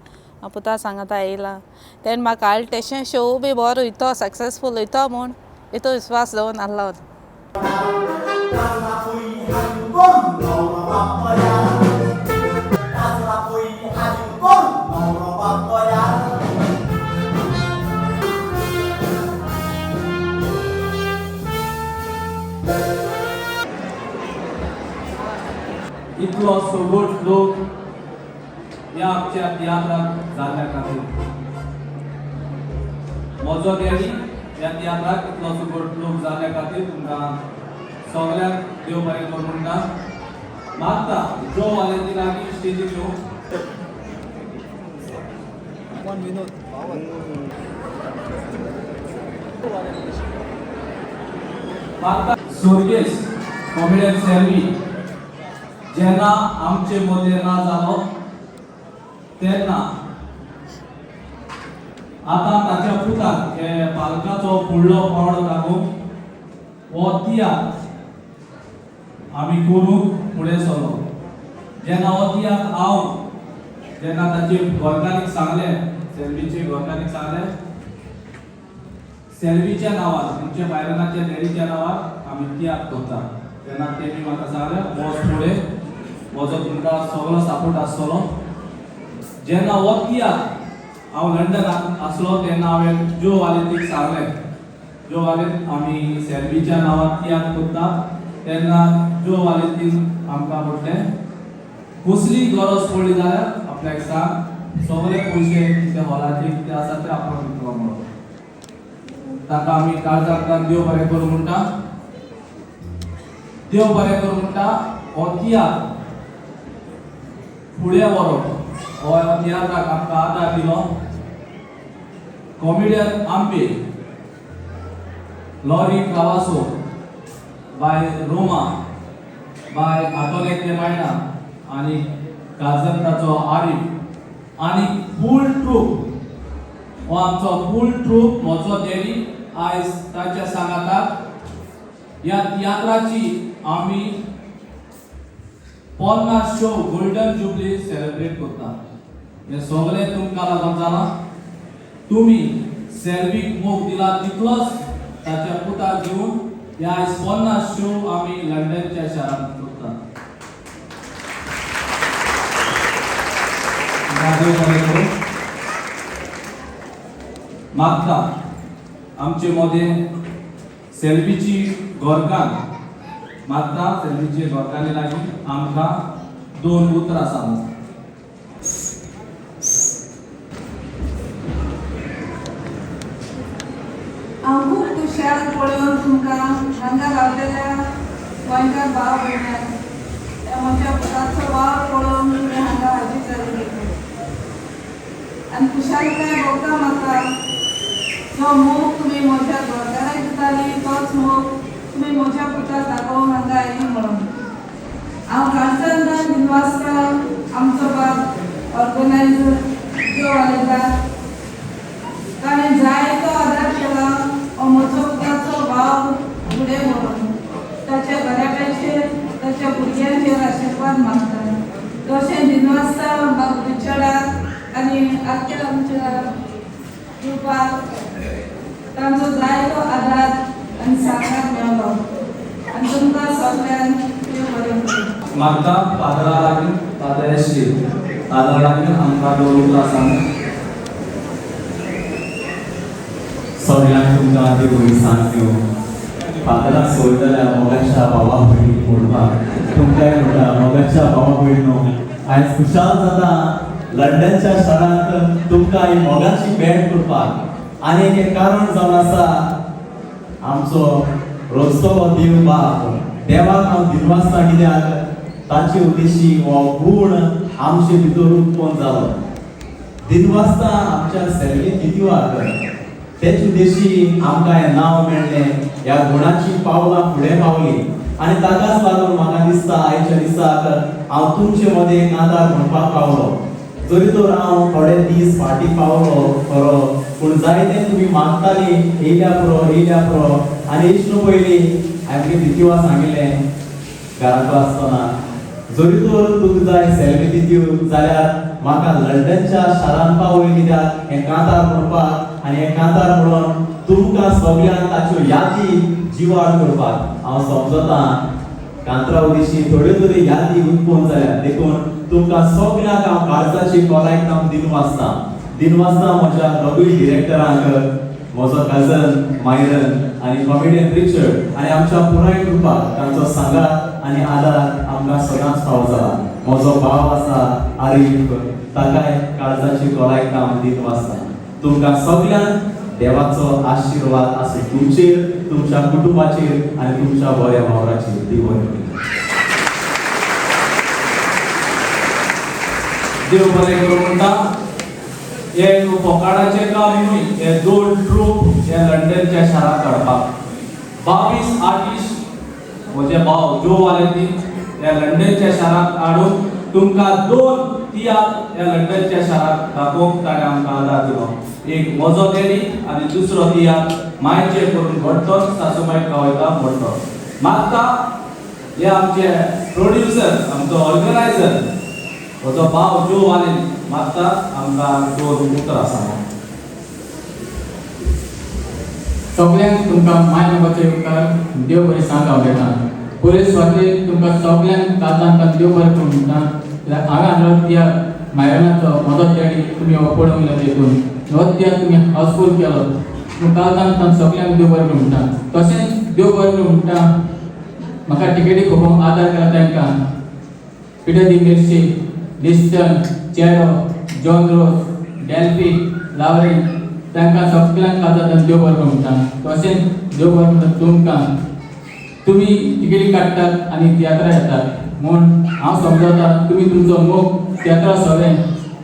हांव पुता सांगाता येयला, तेणें म्हाका हाडलें तेशें शो बी बरो वयतो, सक्सेसफूल वयतो म्हूण इतू विस्वास दवरून आसलो. इतलो सोबोट लोक ह्या आमच्या तियात्राक जाल्ल्या खातीर म्हजो डॅडी ह्या तियात्राक इतलो सोबोट लोक जाल्ल्या खातीर तुमकां सगळ्यांक देव बरें करूं म्हणटा. मागता जो वालेंती लागीं स्टेजीर येवं. मागता सोर्गेस कॉमेडियन सेल्वी जेन्ना आमचे मदें ना जालो तेन्ना आतां ताच्या पुताक हे पालकाचो फुडलो पावंडो लागून हो तियात्र आमी करूंक फुडें सरलो. जेन्ना हो तियात्र हांव जेन्ना ताचे घरकान्नीक सांगलें, सेल्वीचे घरकान्नीक सांगलें, सेल्वीच्या नांवान तुमच्या बायलनाच्या डॅडीच्या नांवान आमी तियात्र करता, तेन्ना तेणी म्हाका सांगलें वच फुडें, म्हजो तुमकां सगळो सपोर्ट आसतलो. जेन्ना हो तियात्र हांव लंडनाक आसलो तेन्ना हांवें जो वालेंतीक सांगलें, जो वालेंत आमी सेल्वीच्या नांवान तियात्र करता, तेन्ना जो वालेंतीन आमकां म्हटलें कसली गरज पडली जाल्यार आपल्याक सांग, सगळे पयशे कितें हॉलाचे कितें आसा ते आपण दितलो म्हणून. ताका आमी काळजांतल्यान देव बरें करूं म्हणटा, देव बरें करूं म्हणटा. हो तियात्र फुडें व्हरोंक हो तियात्राक आमकां आदार दिलो कॉमेडियन आंबे, लॉरी कावासो, बाय रोमा, बाय आटोलेक मायणा आनी काजंताचो आरीफ आनी फूल ट्रूप. हो आमचो फूल ट्रूप म्हजो डॅडी आयज ताच्या सांगाताक ह्या तियात्राची आमी 50 शो गोल्डन जुबली सेलिब्रेट करता. हें सगळें तुमकां लागून जालां, तुमी सेल्वीक मोग दिला तितलोच ताच्या पुताक घेवन ह्या आयज 50 शो आमी लंडनच्या शारांत करता. मागता आमचे मदें सेल्वीची घरकान्न, मागता सेल्वीचे घरकान्नी लागीं आमकां 2 उतरां सांगूं. हांव खूब खुशाल पळोवन तुमकां हांगा रावलेल्या गोंयकार भाव भयणांक त्या म्हज्या पुताचो वावर पळोवन तुमी हांगा हाजीर जाल्ली आनी खुशालकाय भोगता म्हाका. जो मोग तुमी म्हज्या घरकाराक दिताली तोच मोग तुमी म्हज्या पुताक दाखोवन हांगा आयली म्हणून हांव काळजांतल्यान दिनवासता आमचो बाब ऑर्गनायजर जो वालेंता, ताणें जायतो आदार केला हो म्हजो पुताचो भाव फुडें व्हरून ताच्या घराब्याचेर ताच्या भुरग्यांचेर आशिर्वाद मागता. तशें दिनवासता बाब रिचर्डाक आनी आख्ख्या आमच्या ग्रुपाक तांचो जायतो आदार आनी साकार मेळ्ळो आनी तुमकां सगळ्यांक देव बरें करूं. मागता फादरा लागीं, फादर एश्ली फादरा लागीं आमकां 2 उतरां सांगूं. सगळ्यांक तुमकां देव सांग फादराक सोय जाल्यार मोगाच्या भावा भयणी म्हणपाक तुमकांय म्हणटा मोगाच्या भावा भयणो आयज खुशाल जाता लंडनच्या शारांत तुमकां ही मोगाची भेट करपाक. आनी एक कारण जावन आसा आमचो रोजचो देव बाप देवाक हांव दिनवासता कित्याक ताचे उद्देशी हो गूण आमचे भितर उत्पन्न जालो. दिनवासता आमच्या सेल्वी दिदीवाक तेच उद्देशी आमकां हें नांव मेळ्ळें, ह्या गुणाची पावलां फुडें पावली आनी ताकाच लागून म्हाका दिसता आयच्या दिसाक हांव तुमचे मदें कांतार म्हणपाक पावलो. जरी तर हांव थोडे दीस फाटीं पावलो खरो, पूण जायते तुमी मागताली येयल्या पुरो येयल्या पुरो. आनी इश्णू पयलीं हांवें दितीवा सांगिल्लें घरांत आसतना जरी तर तुका जाय सेल्वी दितीव जाल्यार म्हाका लंडनच्या शारान पावय कित्याक हें कांतार म्हणपाक आनी हें कांतार म्हणून तुमकां सगळ्यांक ताच्यो यादी जिवाळ करपाक. हांव समजतां कांतरा उदेशी थोड्यो थोड्यो यादी उत्पन्न जाल्या, देखून तुमकां सगळ्यांक हांव काळजाची खोलायेन हांव दिनवासता. दिनवासता म्हज्या दोगूय डिरेक्टरांक, म्हजो कजन मायरन आनी कॉमेडियन रिचर्ड आनी आमच्या पुराय ग्रुपाक तांचो सांगात आनी आदार आमकां सदांच फावो जाला. म्हजो भाव आसा आरीफ, ताकाय काळजाची खोलायेन हांव दिनवासता. तुमकां सगळ्यांक देवाचो आशिर्वाद आसूं तुमचेर, तुमच्या कुटुंबाचेर आनी तुमच्या बऱ्या वावराचेर. देव बरें करूं. देव बरें करूं म्हणटा. हें फोकाणाचें काम न्हय, हे दोन ट्रूप हे लंडनच्या शारांत काडपाक 22 आर्टिस्ट म्हजे भाव जो वालेंतीन ह्या लंडनच्या शारांत हाडून तुमकां 2 तियात्र ह्या लंडनच्या शारांत दाखोवंक ताणें आमकां आदार दिलो. एक म्हजो डॅडी आनी दुसरो तियात्र मायचे करून घडटो सासूमाय खावयता म्हणटो. मागता हे आमचे प्रोड्युसर, आमचो ऑर्गनायझर म्हजो भाव जो वालेन मागता आमकां 2 उतरां सांगो. सगळ्यांक तुमकां माय बाबाचो उपकार देव बरें सांग उलयता. पयले सुवातेर तुमकां सगळ्यांक काळजांत देव बरें करूं म्हणटा. कित्याक हांवें हाडलो तियात्र मायरनाचो म्हजो डॅडी तुमी हो पळोवंक लागले, देखून हो तियात्र तुमी हावसफूल केलो. काळजांत सगळ्यांक देव बरें करूं म्हणटा. तशेंच देव बरें करूं म्हणटा म्हाका टिकेटी खोपोवंक आदार केला तांकां पिटर दी मिर्शी, लिस्टन, चेरो, जॉन रोज, डेल्फी, लावरी तांकां सगळ्यांक काळजांत देव बरें करूं म्हणटा. तशेंच देव बरें म्हणटा तुमकां तुमी तिकेटी काडटात आनी तियात्रां येतात म्हूण हांव समजता तुमी तुमचो मोग तियात्रा सगळें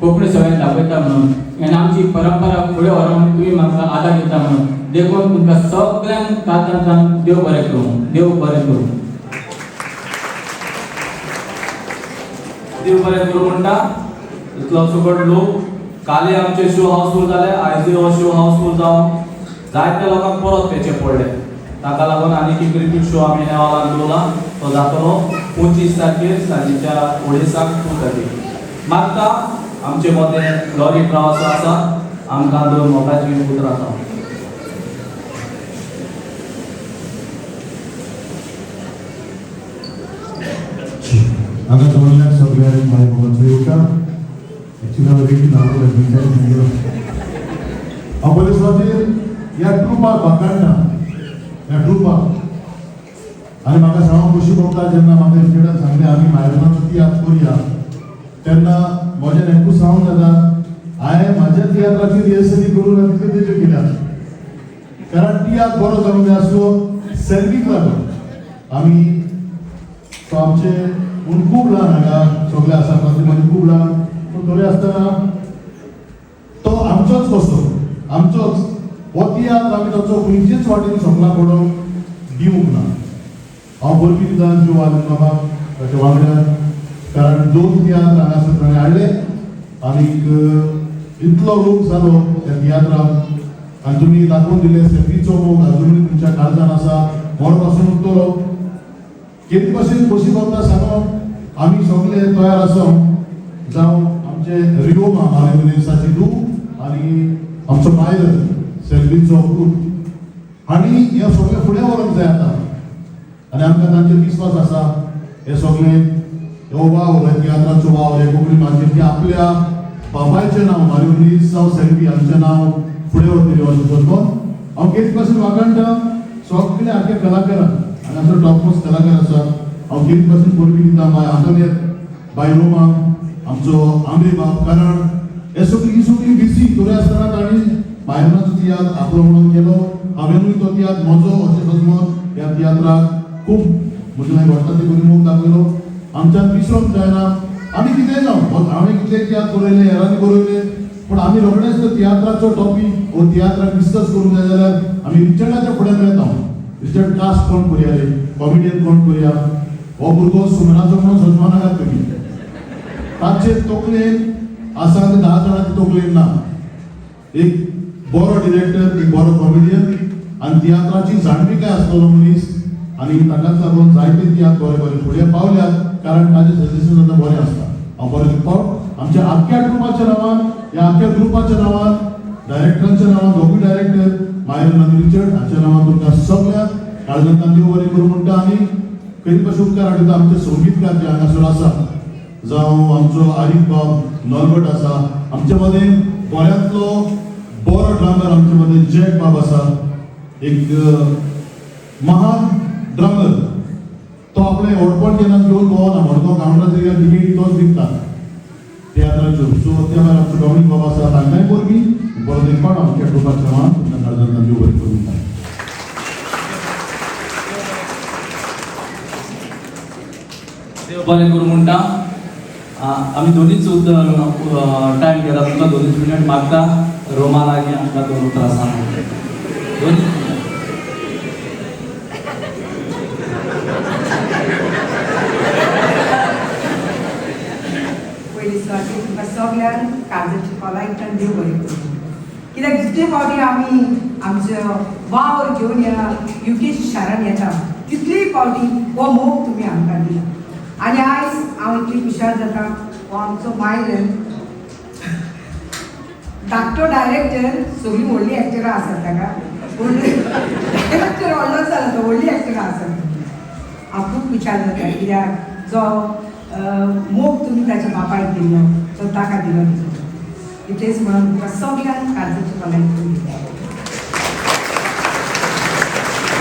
कोंकणी सगळें दाखयता म्हणून आनी आमची परंपरा फुडें व्हरोन तुमी म्हाका आदार दिता म्हणून, देखून तुमकां सगळ्यांक काळजांतल्यान देव बरें करूं, देव बरें करूं. देव बरें करूं म्हणटा. इतलो सुकट लोक कालय आमचे शो हावसफूल जाले, आयजूय हो शो हावसफूल जावन जायत्या लोकांक परत पेचे पडले. ताका लागून आनीक एक रिपीट शो आमी ह्या हॉलान दवरला, तो जातलो 25 तारखेर सांजेच्या 2:30 2:30. मागता आमचे मदें लॉरी प्रवास आसा, आमकां 2 मोगाचीं उतरां सांग. हांगा जमल्ल्या सगळ्यांक माय बाबाचो येवकार. एक्चुली हांव रेडी नासलो सांगिल्लो. हांव पयले सुवातेर ह्या ट्रुपाक वाखाणटा, ह्या ट्रुपाक. आनी म्हाका सांगूंक खोशी भोगता जेन्ना म्हाका रिचर्डान सांगलें आमी मायरनाचो तियात्र करुया तेन्ना म्हजें एकूच सांगूंक जाता हांवें म्हाज्या तियात्राची रिहर्सली करूंक ना तितल्यो तेज्यो केल्या, कारण तियात्र बरो जावंक जाय आसलो सेल्वीक लागून. आमी तो आमचे पूण खूब ल्हान हांगा सगळे आसा ताचे मदीं खूब ल्हान, पूण थोडे आसतना तो आमचोच कसो आमचोच हो तियात्र आमी ताचो खंयचेच वाटेन सोंपला पडोवंक दिवंक ना. हांव बरपी दिता ज्यो वालेन बाबाक ताच्या वांगड्यान, कारण 2 तियात्र हांगासर ताणें हाडले आनीक इतलो लोक जालो त्या तियात्राक आनी तुमी दाखोवन दिले सेल्वीचो मोग अजुनूय तुमच्या काळजान आसा, मोर पासून उरतलो. केदी भाशेन खोशी भोगता सांगो आमी सगळे तयार आसा जावं आमचे रियोमा मारेसाची धूव आनी आमचो मायरन सेल्वीचो पूत आनी हे सगळे फुडें व्हरूंक जाय आतां. आनी आमकां तांचेर विस्वास आसा हे सगळे हो वावर, हे तियात्राचो वावर, हे कोंकणी भाशेन ती आपल्या बापायचें नांव मारियो जावं सेल्वी हांचें नांव फुडें व्हरतली अशें करून हांव केरी पासून वाखाणटा सगळे आख्या कलाकारांक हांगासर टॉप मोस्ट कलाकार आसा. हांव केरी पासून परबी दिता बाय आंतोनियत, बाय रोमा, आमचो आंबे बाब, कारण हे सगळी ही सगळी बिजी तरी आसतना तांणी मायरनाचो तियात्र आपलो म्हणून केलो. हांवेनूय तो तियात्र म्हजो अशें समजून ह्या तियात्राक खूब म्हजे लागीं घडटा ते करून मोग दाखयलो. आमच्यान विसरोंक जायना आमी कितेंय जावं, हांवें कितले तियात्र बरयले, हेरांनी बरयले, पूण आमी रोखडेच तो तियात्राचो टॉपीक वो तियात्राक डिस्कस करूंक जाय जाल्यार आमी रिचर्डाच्या फुड्यान वेता. रिचर्ड कास्ट कोण करुया रे, कॉमिडियन कोण करुया, हो भुरगो सुमनाचो म्हणून सजमा नाकात तुमी. ताचे तकलेन आसा ते 10 जाणांचे तकलेन ना. एक बरो डिरेक्टर, एक बरो कॉमिडियन आनी तियात्राची जाणविकाय आसतलो मनीस आनी ताकाच लागून जायते तियात्र बरे बरे फुडें पावल्यात, कारण ताजे सजेशन आतां बरें आसता. हांव बरें फावट आमच्या आख्ख्या ग्रुपाच्या नांवान, ह्या आख्ख्या ग्रुपाच्या नांवान, डायरेक्टरांच्या नांवान, दोगूय डायरेक्टर मायरन आनी रिचर्ड हाच्या नांवान तुमकां सगळ्यांक काळजांतल्यान देव बरें करूं म्हणटा. आनी खंय पासून उपकार हाडटा आमचे संगीतकार जे हांगासर आसा, जावं आमचो आरीफ बाब नॉर्बर्ट आसा, आमचे मदें बऱ्यांतलो बरो ड्रमर आमचे मदें जॅक बाब आसा, एक महान ड्रमर. तो आपलें व्हडपण केन्ना घेवन भोंवना, मडगांव काउंटराचेर तिकेटी तोच विकता तियात्राच्यो. सो त्या भायर आमचो डॉमिनीक बाब आसा, तांकांय परबी परत एक फावट आमच्या ग्रुपाच्या नांवान तुमकां काळजांतल्यान देव बरें करूं म्हणटा. देव बरें करूं म्हणटा. आमी दोनीच टायम घेता, तुमकां दोनीच मिनट मागता. रोमा लागीं आमकां दोन उतरां सांग, दोनीच. पयली सुवातेर तुमकां सगळ्यांक काळजाची खोलायेंतल्यान देव बरें करूं. कित्याक जितले फावटी आमी आमचो वावर घेवन ह्या युके शारान येता तितलेय फावटी हो मोग तुमी आमकां दिला. आनी आयज हांव इतली खुशाल जाता, हो आमचो मायरन धाकटो डायरेक्टर, सगळीं व्हडलीं एक्टरां आसात ताका, पूण डायरेक्टर व्हडलो जाला तो, व्हडलीं एक्टरां आसात. हांव खूब खुशाल जाता कित्याक जो मोग तुमी ताच्या बापायक दिल्लो तो ताका दिलो तुजो, इतलेच म्हणून तुमकां सगळ्यांक काळजाची खोलायेंतल्यान दिता.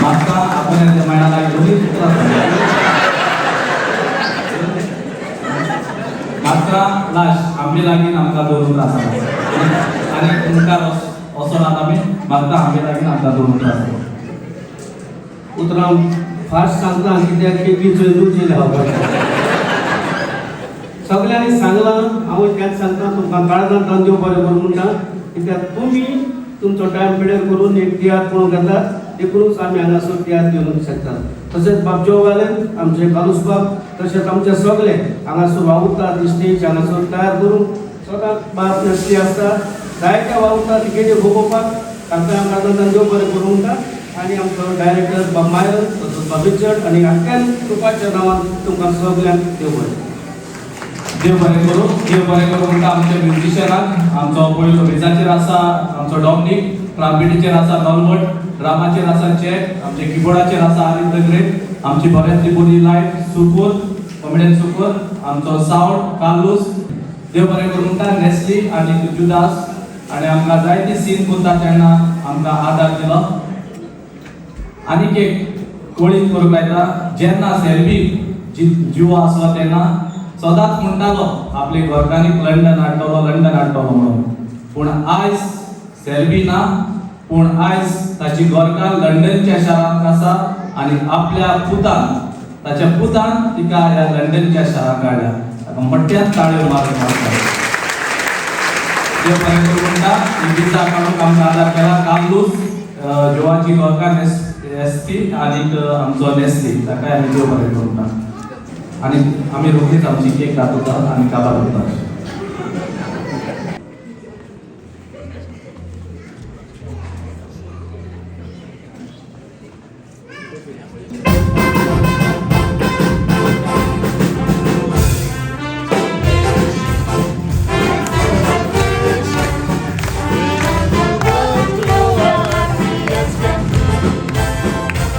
म्हाका आपण मायणा लागीं दोनूच उतरां सांगया. मात्र लास्ट आमचे लागीं आमकां दोन उतरां सांगा आनी मुखार वचोनात आमी, मागता आमचे लागीं आमकां दोन उतरां सांगा. उतरां फास्ट सांगता कित्याक केकी चोयनूच येयल्या हांव. सगळ्यांनी सांगलां, हांव तेंच सांगता तुमकां काळजांतल्यान देव बरें करूं म्हणटा. कित्याक तुमी तुमचो टायम पिरियड करून एक तियात्र पळोवंक येतात, देखूनच आमी हांगासर तियात्र घेवंक शकतात. तशेंच बाब जोव घालेन, आमचे कालूस बाब, तशेंच आमचे सगळे हांगासर वावुरतात, स्टेज हांगासर तयार करून सदांच बाब नसली आसता, जायते वावुरतात तिकेटी भोगोवपाक, तांकां आमकां देव बरें करूं म्हणटा. आनी आमचो डायरेक्टर बाब मायरन, तसोच बाब रिचर्ड आनी आख्ख्या ग्रुपाच्या नांवान तुमकां सगळ्यांक देव बरें. देव बरें करूं, देव बरें करूं म्हणटा आमच्या म्युजिशनाक. आमचो पयलो बेजाचेर आसा आमचो डॉमनीक, ट्रांपेटीचेर आसा नॉर्बर्ट, ड्रामाचेर आसा जॅक, आमचे किबोर्डाचेर आसा आरिफ the great, आमची बऱ्यांतली बरी लायट सुकूर, कॉमेडियन सुकूर, आमचो सावंड कार्लूस. देव बरें करूं म्हणटा नेस्ली आनी जुदास, आनी आमकां जायती सीन करता तेन्ना आमकां आदार दिलो. आनीक एक कोळीत करूंक लायता, जेन्ना सेल्वी जिवो आसलो तेन्ना सदांच म्हणटालो आपले घरकान्नीक लंडन हाडटलो, लंडन हाडटलो म्हणून. पूण आयज सेल्वी ना, पूण आयज ताची घरकान्न लंडनच्या शारांत आसा आनी आपल्या पुतान, ताच्या पुतान तिका ह्या लंडनच्या शारांत काडल्या. ताका मोठ्यान ताळयो मारून मारता. देव बरें करूं म्हणटा. विजा काडूंक आमकां आदार केला कार्लूस, जोवाची घरकान्न एस पी आनीक आमचो नेस्ली, ताकाय आमी देव बरें करूं म्हणटा. आनी आमी रोखडीच आमची केक दाखयतात आनी काबार करतात.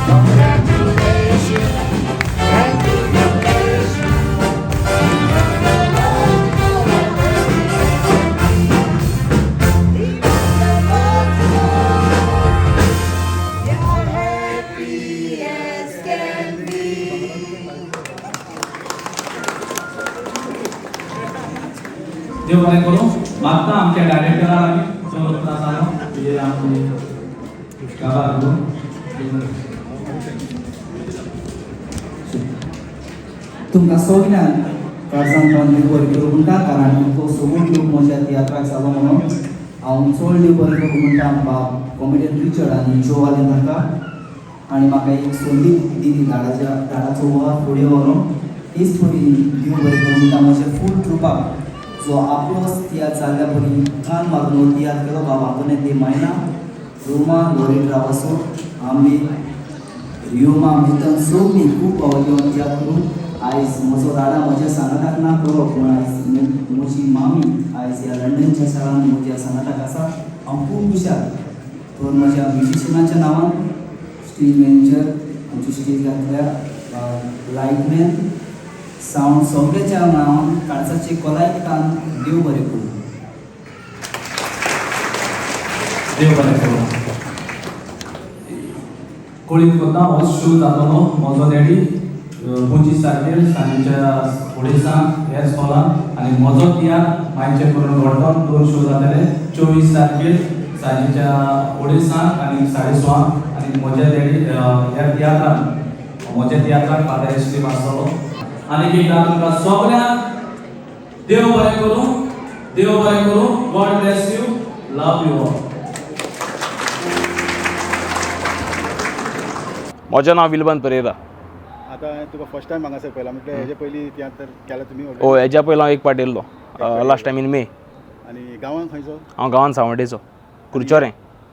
Congratulations. देव बरें करूं. मागता आमच्या डायरेक्टरा लागीं चड उतरां सांगो हे आमचे काबार करूं. तुमकां सगळ्यांक काळजांतल्यान देव बरें करूं म्हणटा, कारण इतलो सगळो लोक म्हज्या तियात्राक जालो म्हणून हांव चड देव बरें करूं म्हणटा बाब कॉमेडियन रिचर्ड आनी जो आलें ताका आनी म्हाका एक संदी दिली धाडाचो वावर फुडें व्हरोन. तेच परी देव बरें करूं म्हणटा म्हज्या फूल ट्रुपाक जो आपलो तियात्र जाल्ल्या परी कान मारून हो तियात्र केलो बाब आंतोनेत दे मायना, रोमा लोरेट रावासो, आमी रियोमा मितन सगळीं खूब पावली तियात्र करून आयज म्हजो दादा म्हज्या सांगाताक ना करो, पूण आयज म्हजी मामी आयज ह्या लंडनच्या शारान म्हज्या सांगाताक आसा. हांव खूब खुशाल. तर म्हज्या म्युजिशनाच्या नांवान स्टेज मॅनेजर, आमची स्टेज घातल्या लायटमॅन, सावंड सगळ्याच्या नांवान काळजाचे कोलायतान देव बरें करूं. देव बरें करूं. कळीत करता हो शो जातलो म्हजो डॅडी 25 तारखेर सांजेच्या ओडिसांत ह्याच हॉलान आनी म्हजो तियात्र मांयचें करून घडटो 2 शो जातले 24 तारखेर सांजेच्या ओडिसांत आनी 6:30 आनी म्हज्या डॅडी ह्या तियात्रान म्हज्या तियात्राक फादर एश्लीम आसतलो. आनी एकदां तुमकां सगळ्यांक देव बरें करूं, देव बरें करूं. God bless you, love you all. म्हजें नांव विल्बन परेरा. आतां तुका फर्स्ट टायम हांगासर पळयला म्हटल्यार हेजे पयलीं तियात्र केला तुमी? हय, हेज्या पयलीं हांव एक पाट येयल्लो लास्ट टायम इन मे. आनी गांवांत खंयचो? हांव गांवांत सावंडेचो, कुरचोरें.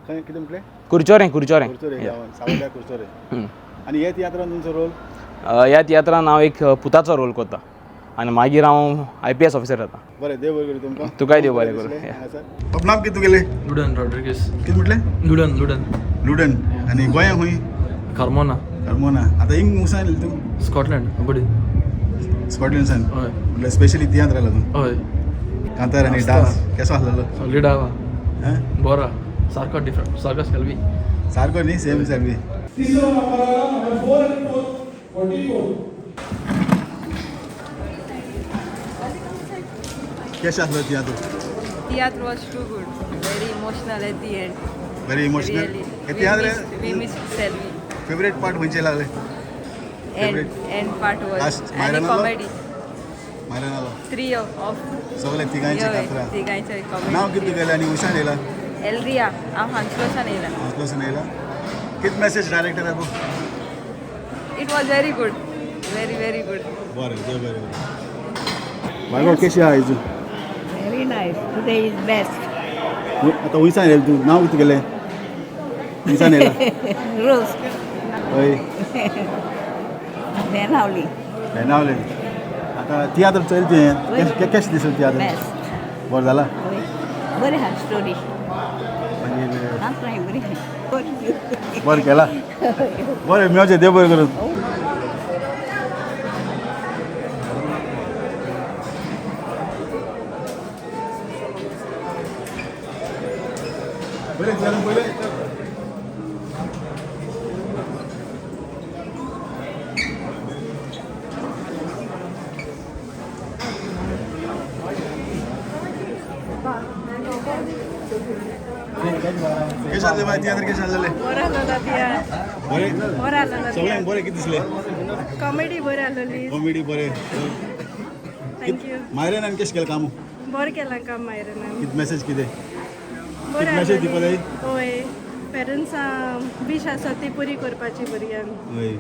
खंय कितें म्हटलें? कुरचोरें, कुरचोरें. कुरचोरें गांवांत, सावंड्या कुरचोरें. आनी हे तियात्रान तुमचो रोल? ह्या तियात्रान हांव एक पुताचो रोल करता आनी मागीर हांव IPS officer जाता. बरें, देव बरें करूं तुमकां. तुकाय देव बरें करूं. नांव कितें तुगेलें? लुडन रॉड्रिगीस. कितें म्हटलें? लुडन. लुडन. लुडन. आनी गोंया खंय? कार्मोना. कार्मोना. आतां हिंग मुसान येयलें तूं? स्कॉटलंड, बडी. स्कॉटलंड सान? हय. म्हटल्यार स्पेशली तियात्र आयला तूं? हय. कांतार आनी डान्स केसो आसलेलो? सॉलीड आहा. बरो, सारको डिफरंट, सारको सेल्वी. सारको न्ही, सेम सेल्वी. तिसरो नंबर आयला 4 आनी 4 44. केसो आसलो तियात्र? तियात्र was too good, very emotional at the end. Very emotional. Really. We missed Selvi. Favourite part खंयचे लागले? End part was आनी कॉमेडी. मायरनालो 3 ऑफ सगळे तिगांयचे कातरां. तिगांयचे कॉमेडी. नांव कितें तुगेलें आनी उशान येयला? एल्रिया. हांव हांसलोसान येयला. हांसलोसान येयला. कितें message डायरेक्टराक? It was very good, very very good. बरें, देव बरें करूं. बायगो केशी आहा आयज? Very nice, today is best. आतां उंयसान येयलें तूं? नांव कितें तुगेलें? उंयसान येयला? रोज. हय. बेनावली. बेनावली. आतां तियात्र चोयल तुवें, केशें दिसलें तियात्र? बरें जाला? बरें आहा स्टोरी. मागीर बरी. बरें केला. बरें, मेवचें. देव बरें करूं. बरें जालें पयलें. कशें जालें बाय तियात्र? कशें जालें? बरो आसलो तियात्र. बरें, बरो आसलो. सगळ्यांक बरें कितें दिसलें? कॉमेडी बरी आसली. कॉमेडी बरें. Thank you. मायरनान कशें केलें काम? बरें केलां काम मायरनान. कितें मॅसेज कितें? बरें मॅसेज दिवपा जाय? हय, पेरंट्सां वीश आसा ती पुरी करपाची भुरग्यांक. हय,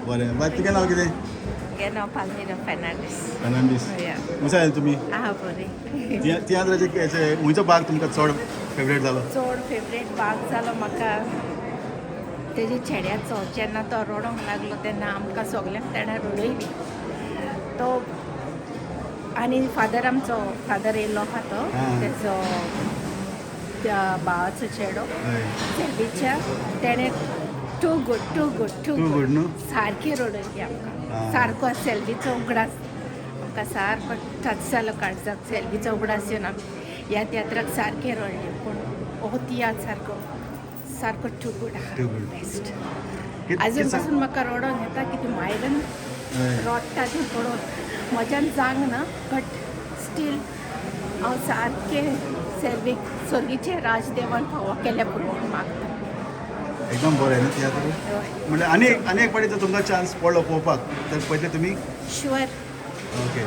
बरें. बाय तुगेलें नांव कितें? म्हगेलें नांव पालमिना फेर्नांडीस. फेर्नांडीस. खंयसान आयले तुमी? आहा बरें. तियात्राचे खंयचो भाग तुमकां चड फेवरेट जालो? चड फेवरेट भाग जालो म्हाका तेजे चेड्याचो, जेन्ना तो रडोंक लागलो तेन्ना आमकां सगल्यांक तेणें रडयली. तो आनी फादर आमचो फादर येयल्लो आहा तो तेजो त्या भावाचो चेडो सेल्वीच्या, तेणें too good, too good, too good न्हू, सारकी रडयली आमकां. सारको सेल्वीचो उगडास आमकां सारको टच जालो काळजाक. सेल्वीचो उगडास येवन आमी ह्या तियात्राक सारकें रडलें. पूण हो तियात्र सारको सारको टू गूड आहा, बेस्ट. आजून पासून म्हाका रडोंक येता की ती मायरन रडटा तें पळोवन म्हज्यान जावंक ना, बट स्टील हांव सारकें सेल्वीक सर्गीचें राजदेवान फावो केल्या पुरो म्हूण मागता. एकदम बरें न्ही तियात्र म्हणल्यार आनी आनी एक फावटी जर तुमकां चान्स पडलो पळोवपाक तर पयतले तुमी? शुअर. ओके,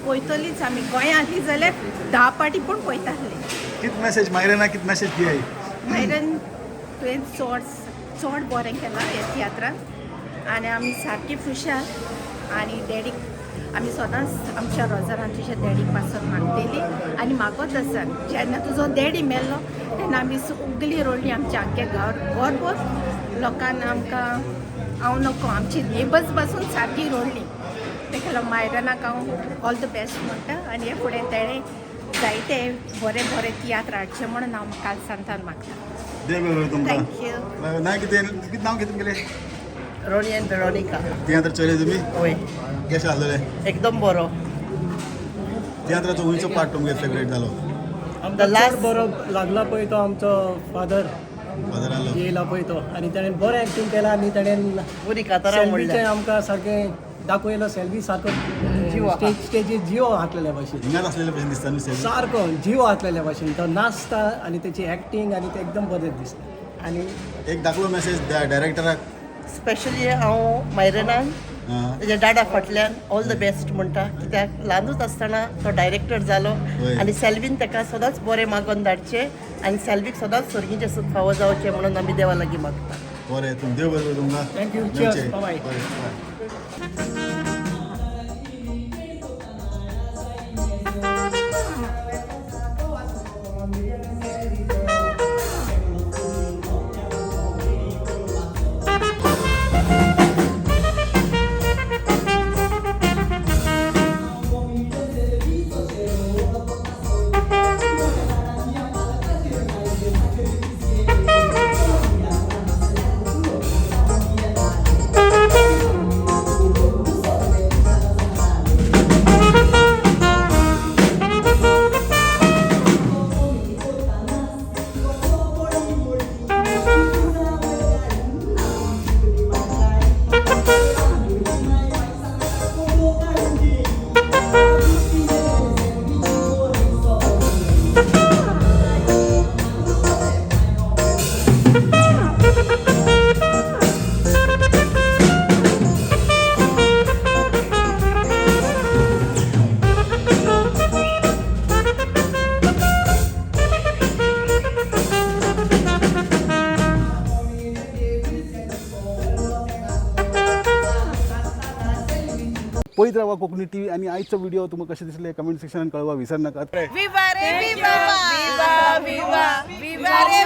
पळयतलीच आमी. गोंयांतली जाल्यार 10 पाटी पूण पळयताली. कित मॅसेज मायरना, कित मॅसेज दियाय? मायरन तुवें चड चड बरें केलां ह्या तियात्रान आनी आमी सारकी खुशाल. आनी डॅडीक आमी सदांच आमच्या रोजारान तुज्या डॅडीक पासून मागतली आनी मागत आसा. जेन्ना तुजो डॅडी मेल्लो तेन्ना आमी सगळीं रडली आमच्या आख्ख्या घर घरभर लोकांक आमकां हांव नको आमची नेबर्स पासून सारकी रडली. तेका लागून मायरनाक हांव ऑल the best म्हणटा आनी हे फुडें तेणें जायते बरे बरे तियात्र हाडचे म्हणून हांव काल सांतान मागता. देव बरें करूं तुमकां. Thank you. ना कितें कितें नांव कितें तुमगेलें? रोनियन वेरोनिका. तियात्र चोयले तुमी? वय. कशें आसलेलें? एकदम बरो. तियात्राचो खंयचो पार्ट तुमगे फेवरेट जालो? The last बरो लागला पळय तो आमचो फादर फादर आसलो येयला पळय तो, आनी ताणें बरें एक्टींग केलां आनी ताणें बरी कातरां सेल्वीचें आमकां सारकें दाखयलो. सेल्वी सारको स्टेजीर जिवो आसलेल्या भाशेन, हिंगाच आसलेल्या भशेन दिसता न्हू सेल्वी, सारको जिवो आसलेल्या भाशेन तो नाचता आनी तेची एक्टींग आनी तें एकदम बरें दिसता. आनी एक दाखलो मॅसेज डायरेक्टराक स्पेशली हांव मायरनान तेज्या डाडा फाटल्यान ऑल the best म्हणटा, कित्याक ल्हानूच आसतना तो डायरेक्टर जालो आनी सेल्वीन ताका सदांच बरें मागोन धाडचें आनी सेल्वीक सदांच सर्गीचें सूख फावो जावचें म्हणून आमी देवा लागीं मागता. बरें, तुम देव बरें करूं तुमकां. Thank you. Cheers. Bye. पळयत रावा कोंकणी टीव्ही आनी आयचो व्हिडिओ तुमकां कशें दिसलें कमेंट सेक्शनान कळवा विसर नाकात. विवा रे विवा, विवा विवा विवा रे.